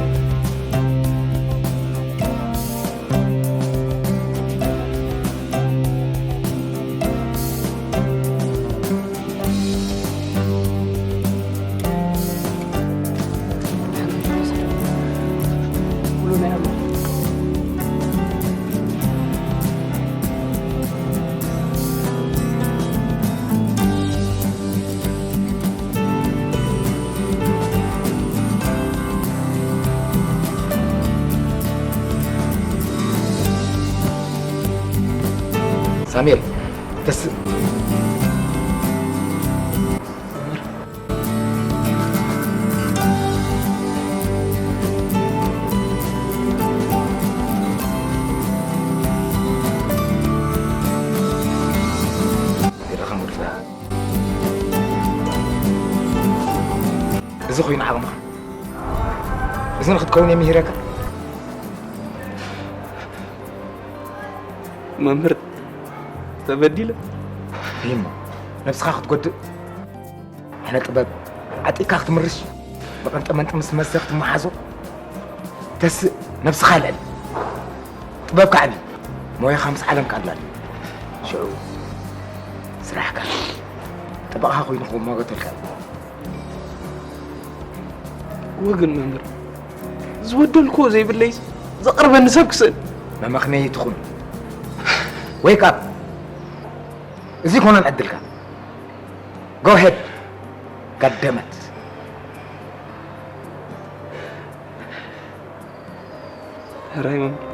ሳሚር፣ ተስ-፣ ይረኸም ወድና። እዚ ኮይኑ ዓቕምኻ። እዚ ንኽትከውን እየ ምሂረካ። መምህር፣ ተበዲለ። ይሞ፣ ነብስኻ ክትጎድእ፣ ሕነ ጥበብ ዓጢቕካ ክትምርሽ፣ ብቐንጠ መንጢ ምስ መስተ ክትመሓዞ፣ ተስእ፣ ነብስኻ ልዕል። ጥበብካ ዕቢ፣ ሞያኻ ምስ ዓለም ካላል። ሽዑ፣ ስራሕካ፣ ጠበቓኻ ኮይኑ ክመጎተልካ እዩ። ወግን መምህር፣ ዝበደልኩዎ ዘይብለይስ ዘቕርበኒ ሰብ ክስእን። መመኽነዪ ትኹን። Wake up! እዚ ኮነን ዕድልካ። Go ahead! God damn it! ሕራይ መምህር።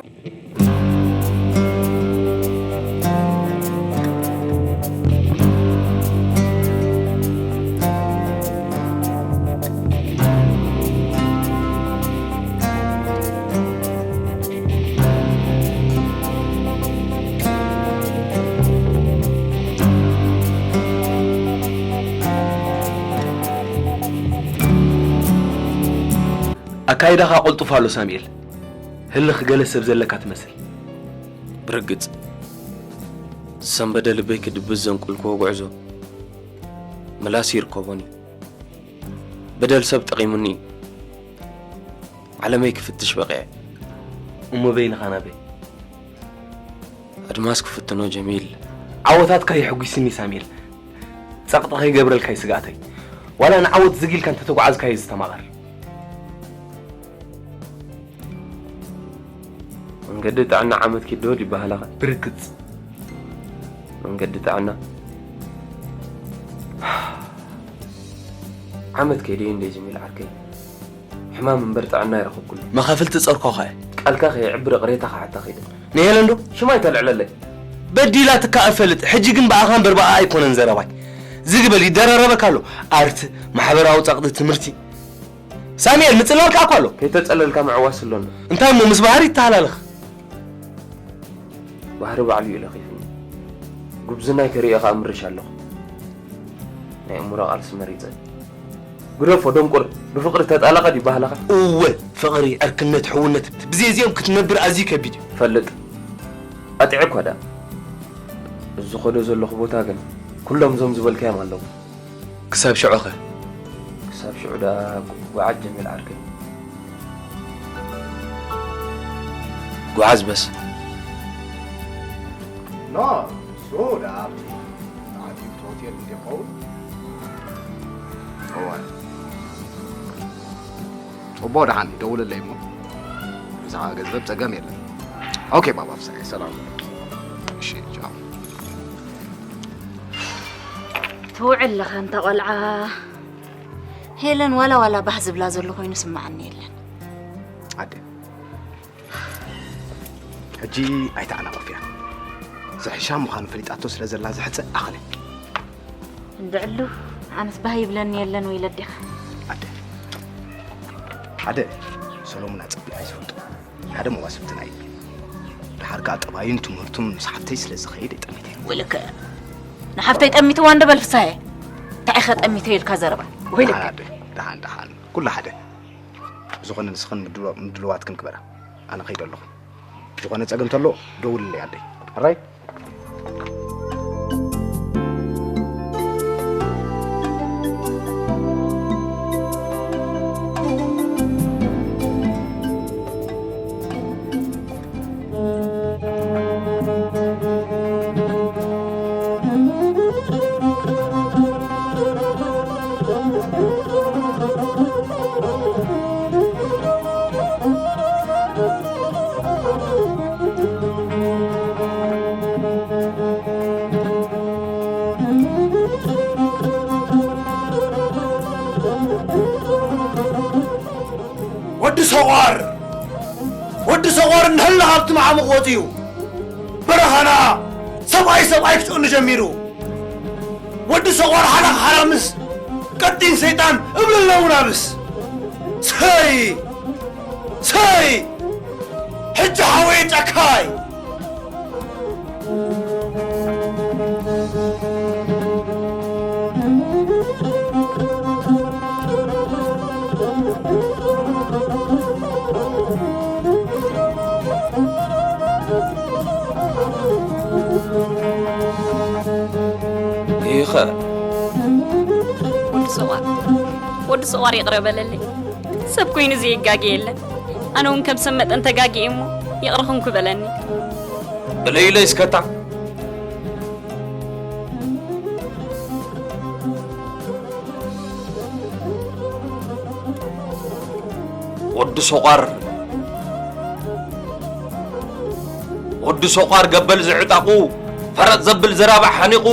ኣካይዳኻ ቅልጡፍ ኣሎ ሳሙኤል። ህልኽ ገለ ሰብ ዘለካ ትመስል። ብርግጽ፣ ዝሰንበደ ልበይ ክድብስ ዘንቆልክዎ ጉዕዞ፣ ምላስ ይርከቦን እዩ። በደል ሰብ ጠቒሙኒ እዩ። ዓለመይ ክፍትሽ በቒዐ። እሞ በይንኻ ናበይ? ኣድማስ ክፍትኖ ጀሚል። ዓወታትካ የሐጒስኒ ሳሚኤል። ጸቕጢ ከይገብረልካ እዩ ስግኣተይ። ዋላ ንዓወት ዝግ ኢልካ እንተተጓዓዝካ እዩ ዝተማቐር። መንገዲ ጥዕና ዓመት ኪድ ዶ ይበሃላኻ? ብርግጽ። መንገዲ ጥዕና ዓመት ከይደ እንደ ጀሚል ዓርከይ። ሕማም እምበር ጥዕና ኣይረኸብኩሉ። መኻፍልቲ ጸርኮ ኸ? ቃልካ ከየዕብር ቅሬታ ክሓታ ኸይደ። ንሄለን ዶ? ሽማ ኣይተልዕለለይ። በዲላትካ እፈልጥ፣ ሕጂ ግን ብኣኻ እምበር ብኣኣ ኣይኮነን ዘረባይ። ዝግ በል ይደራረበካ ኣሎ። ኣርት፣ ማሕበራዊ ጸቕጢ፣ ትምህርቲ። ሳሙኤል፣ ምጽላል ከኣ እኮ ኣሎ። ከይተጸለልካ ምዕዋስ ኣሎና። እንታይ እሞ ምስ ባህሪ ይተሃላለኽ? ባህሪ ባዕሉ እዩ ለኺፉኒ። ጉብዝናይ ከርእዮ ከኣ ምርሽ ኣለኹ። ናይ እምሮ ቃልሲ መሪጸ። ግደፎ፣ ደንቁር፣ ብፍቕሪ ተጣላቐ ድዩ ባህልኻ? እወ፣ ፍቕሪ፣ ዕርክነት፣ ሕውነት፣ ብዘይዚኦም ክትነብር ኣዝዩ ከቢድ እዩ። ፈልጥ፣ ኣጥዒ እኳ ደኣ። ዝኸዶ ዘለኹ ቦታ ግን ኩሎም እዞም ዝበልካዮም ኣለዉ። ክሳብ ሽዑኸ? ክሳብ ሽዑ ደኣ ጓዓት ጀሚል ዓርከይ። ጓዓዝ በስ። ኖ፣ እሱ ደኣ ኣብቲ ዓዲ ሆቴል እንዲኸውን። እወ። ጽቡቕ፣ ደሓን ደውልለይ እሞ። ብዛዕባ ገንዘብ ጸገም የለን። ኦኬ ባባ ፍስሐ፣ ሰላም። እሺ፣ ቻው። ትውዕል ኣለኻ ኣንታ ቆልዓ። ሄለን ዋላ ዋላ ባህ ዝብላ ዘሎ ኮይኑ ስምዓኒ የለን። ኣደ፣ ሕጂ ኣይተዓናቕፍያ። ዝሕሻ ምዃኑ ፈሊጣቶ ስለ ዘላ ዝሕጸ ኣኽለ። እንድዕሉ ኣነስ ባህ ይብለኒ የለን ወይ ለዲኻ። ኣደ፣ ሓደ ሰሎሙን ኣጸቢቐ ኣይዝፈልጦ። ሓደ መዋስብትና እዩ። ድሓር ከኣ ጠባዩን ትምህርቱን ምስ ሓፍተይ ስለ ዝኸይድ ጠሚተ። ውልከ ንሓፍተይ ጠሚትዋ እንደ በል ፍሳየ። እንታይ ኢኸ ጠሚተ ኢልካ ዘረባ? ውልከ። ደሓን ኣደ፣ ደሓን፣ ደሓን። ኩሉ ሓደ። ብዝኾነ ንስኽን ምድሉ-፣ ምድልዋትክን ክበራ። ኣነ ኸይደ ኣለኹ። ዝኾነ ጸገም ተሎ ደውልለይ ኣደይ። ሕራይ? ወዲ ሰቋር፣ ወዲ ሰቋር እንሀላ ካብቲ መዓሙቕ ወፂኡ፣ በረኻና ሰብኣይ ሰብኣይ ክጭኑ ጀሚሩ። ወዲ ሰቋር ሓላኽ ሓራምስ ቀጢን ሰይጣን እብለለዉ ናብስ። ሰይ! ሰይ! ሕጂ ሓወየ ጫካይ! ኢኸ? ወዲ ሰቋር፣ ወዲ ሰቋር ይቕረ በለለይ። ሰብ ኮይኑ ዘይጋገ የለን። ኣነ እውን ከም ሰብ መጠን ተጋጊየ እሞ ይቕረ ኹንኩ በለኒ። እለይ ኢለይ እስከታ። ወዲ ሶቋር፣ ወዲ ሶቋር ገበል ዝዕጣቑ፣ ፈረጥ ዘብል ዘራባዕ ሓኒቑ፣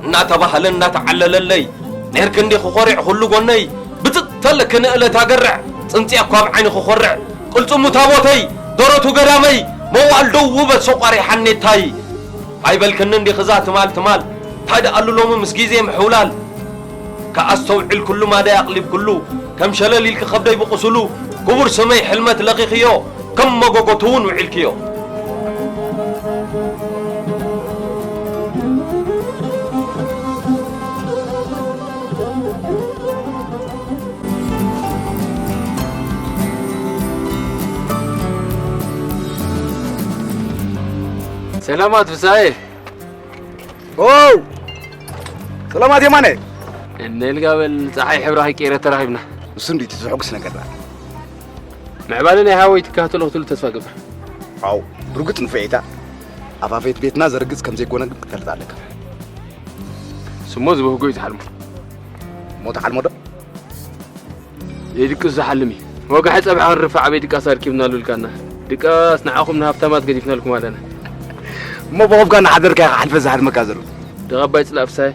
እናተባህለ እናተዓለለለይ፣ ኔርክ እንዲ ክኾሪዕ ኩሉ ጎነይ፣ ብጥጥ ተለክ ንእለት ኣገርዕ፣ ጽንጽያ እኳ ኣብ ዓይኒ ክኾርዕ፣ ቅልጽሙ ታቦተይ፣ ደረቱ ገዳመይ፣ መዋል ደው ውበት ሶቋር ይሓኔታይ። ኣይበልክኒ እንዲኺ እዛ ትማል ትማል፣ እንታይ ደኣ ኣሉ ሎሚ ምስ ግዜ ምሕውላል? ከኣስተውዕል ኩሉ ማዳይ ኣቕሊብ ኩሉ፣ ከም ሸለል ኢልኪ ከብደይ ብቑስሉ፣ ክቡር ስመይ ሕልመት ለኺኽዮ፣ ከም መጎጎ ትውን ውዒልክዮ። ሰላማት ፍሳዬ። ኦው! ሰላማት የማነ! እነ ኢልካ በል፣ ጸሓይ ሕብራ ከይቀየረት ተራኺብና። እሱ እንድዩ እቲ ዘሐጉስ ነገር ደኣ። ምዕባለ ናይ ሃወይ ትከታተሎ ክትህሉ ተስፋ እገብር። ኣው፣ ብርግጽ ንፉዒታ። ኣፋፈይት ቤትና ዘርግጽ ከም ዘይኮነ ግን ክትፈልጥ ኣለካ። ስሞ ዝበህጎ እዩ ዝሓልሞ። እሞ ትሓልሞ ዶ? ዘይድቅስ ዝሓልም እዩ። ወጋሒ ጸብሒ ክንርፋዕ ኣበይ ድቃስ ኣርኪብናሉ ኢልካና። ድቃስ ንዓኹም ንሃብታማት ገዲፍናልኩም ኣለና። እሞ ብቑምካ እናሓደርካ ኢኻ ሓልፈ ዝሃድመካ ዘሎ። ደቓባይ ጽላእ ፍሳየ፣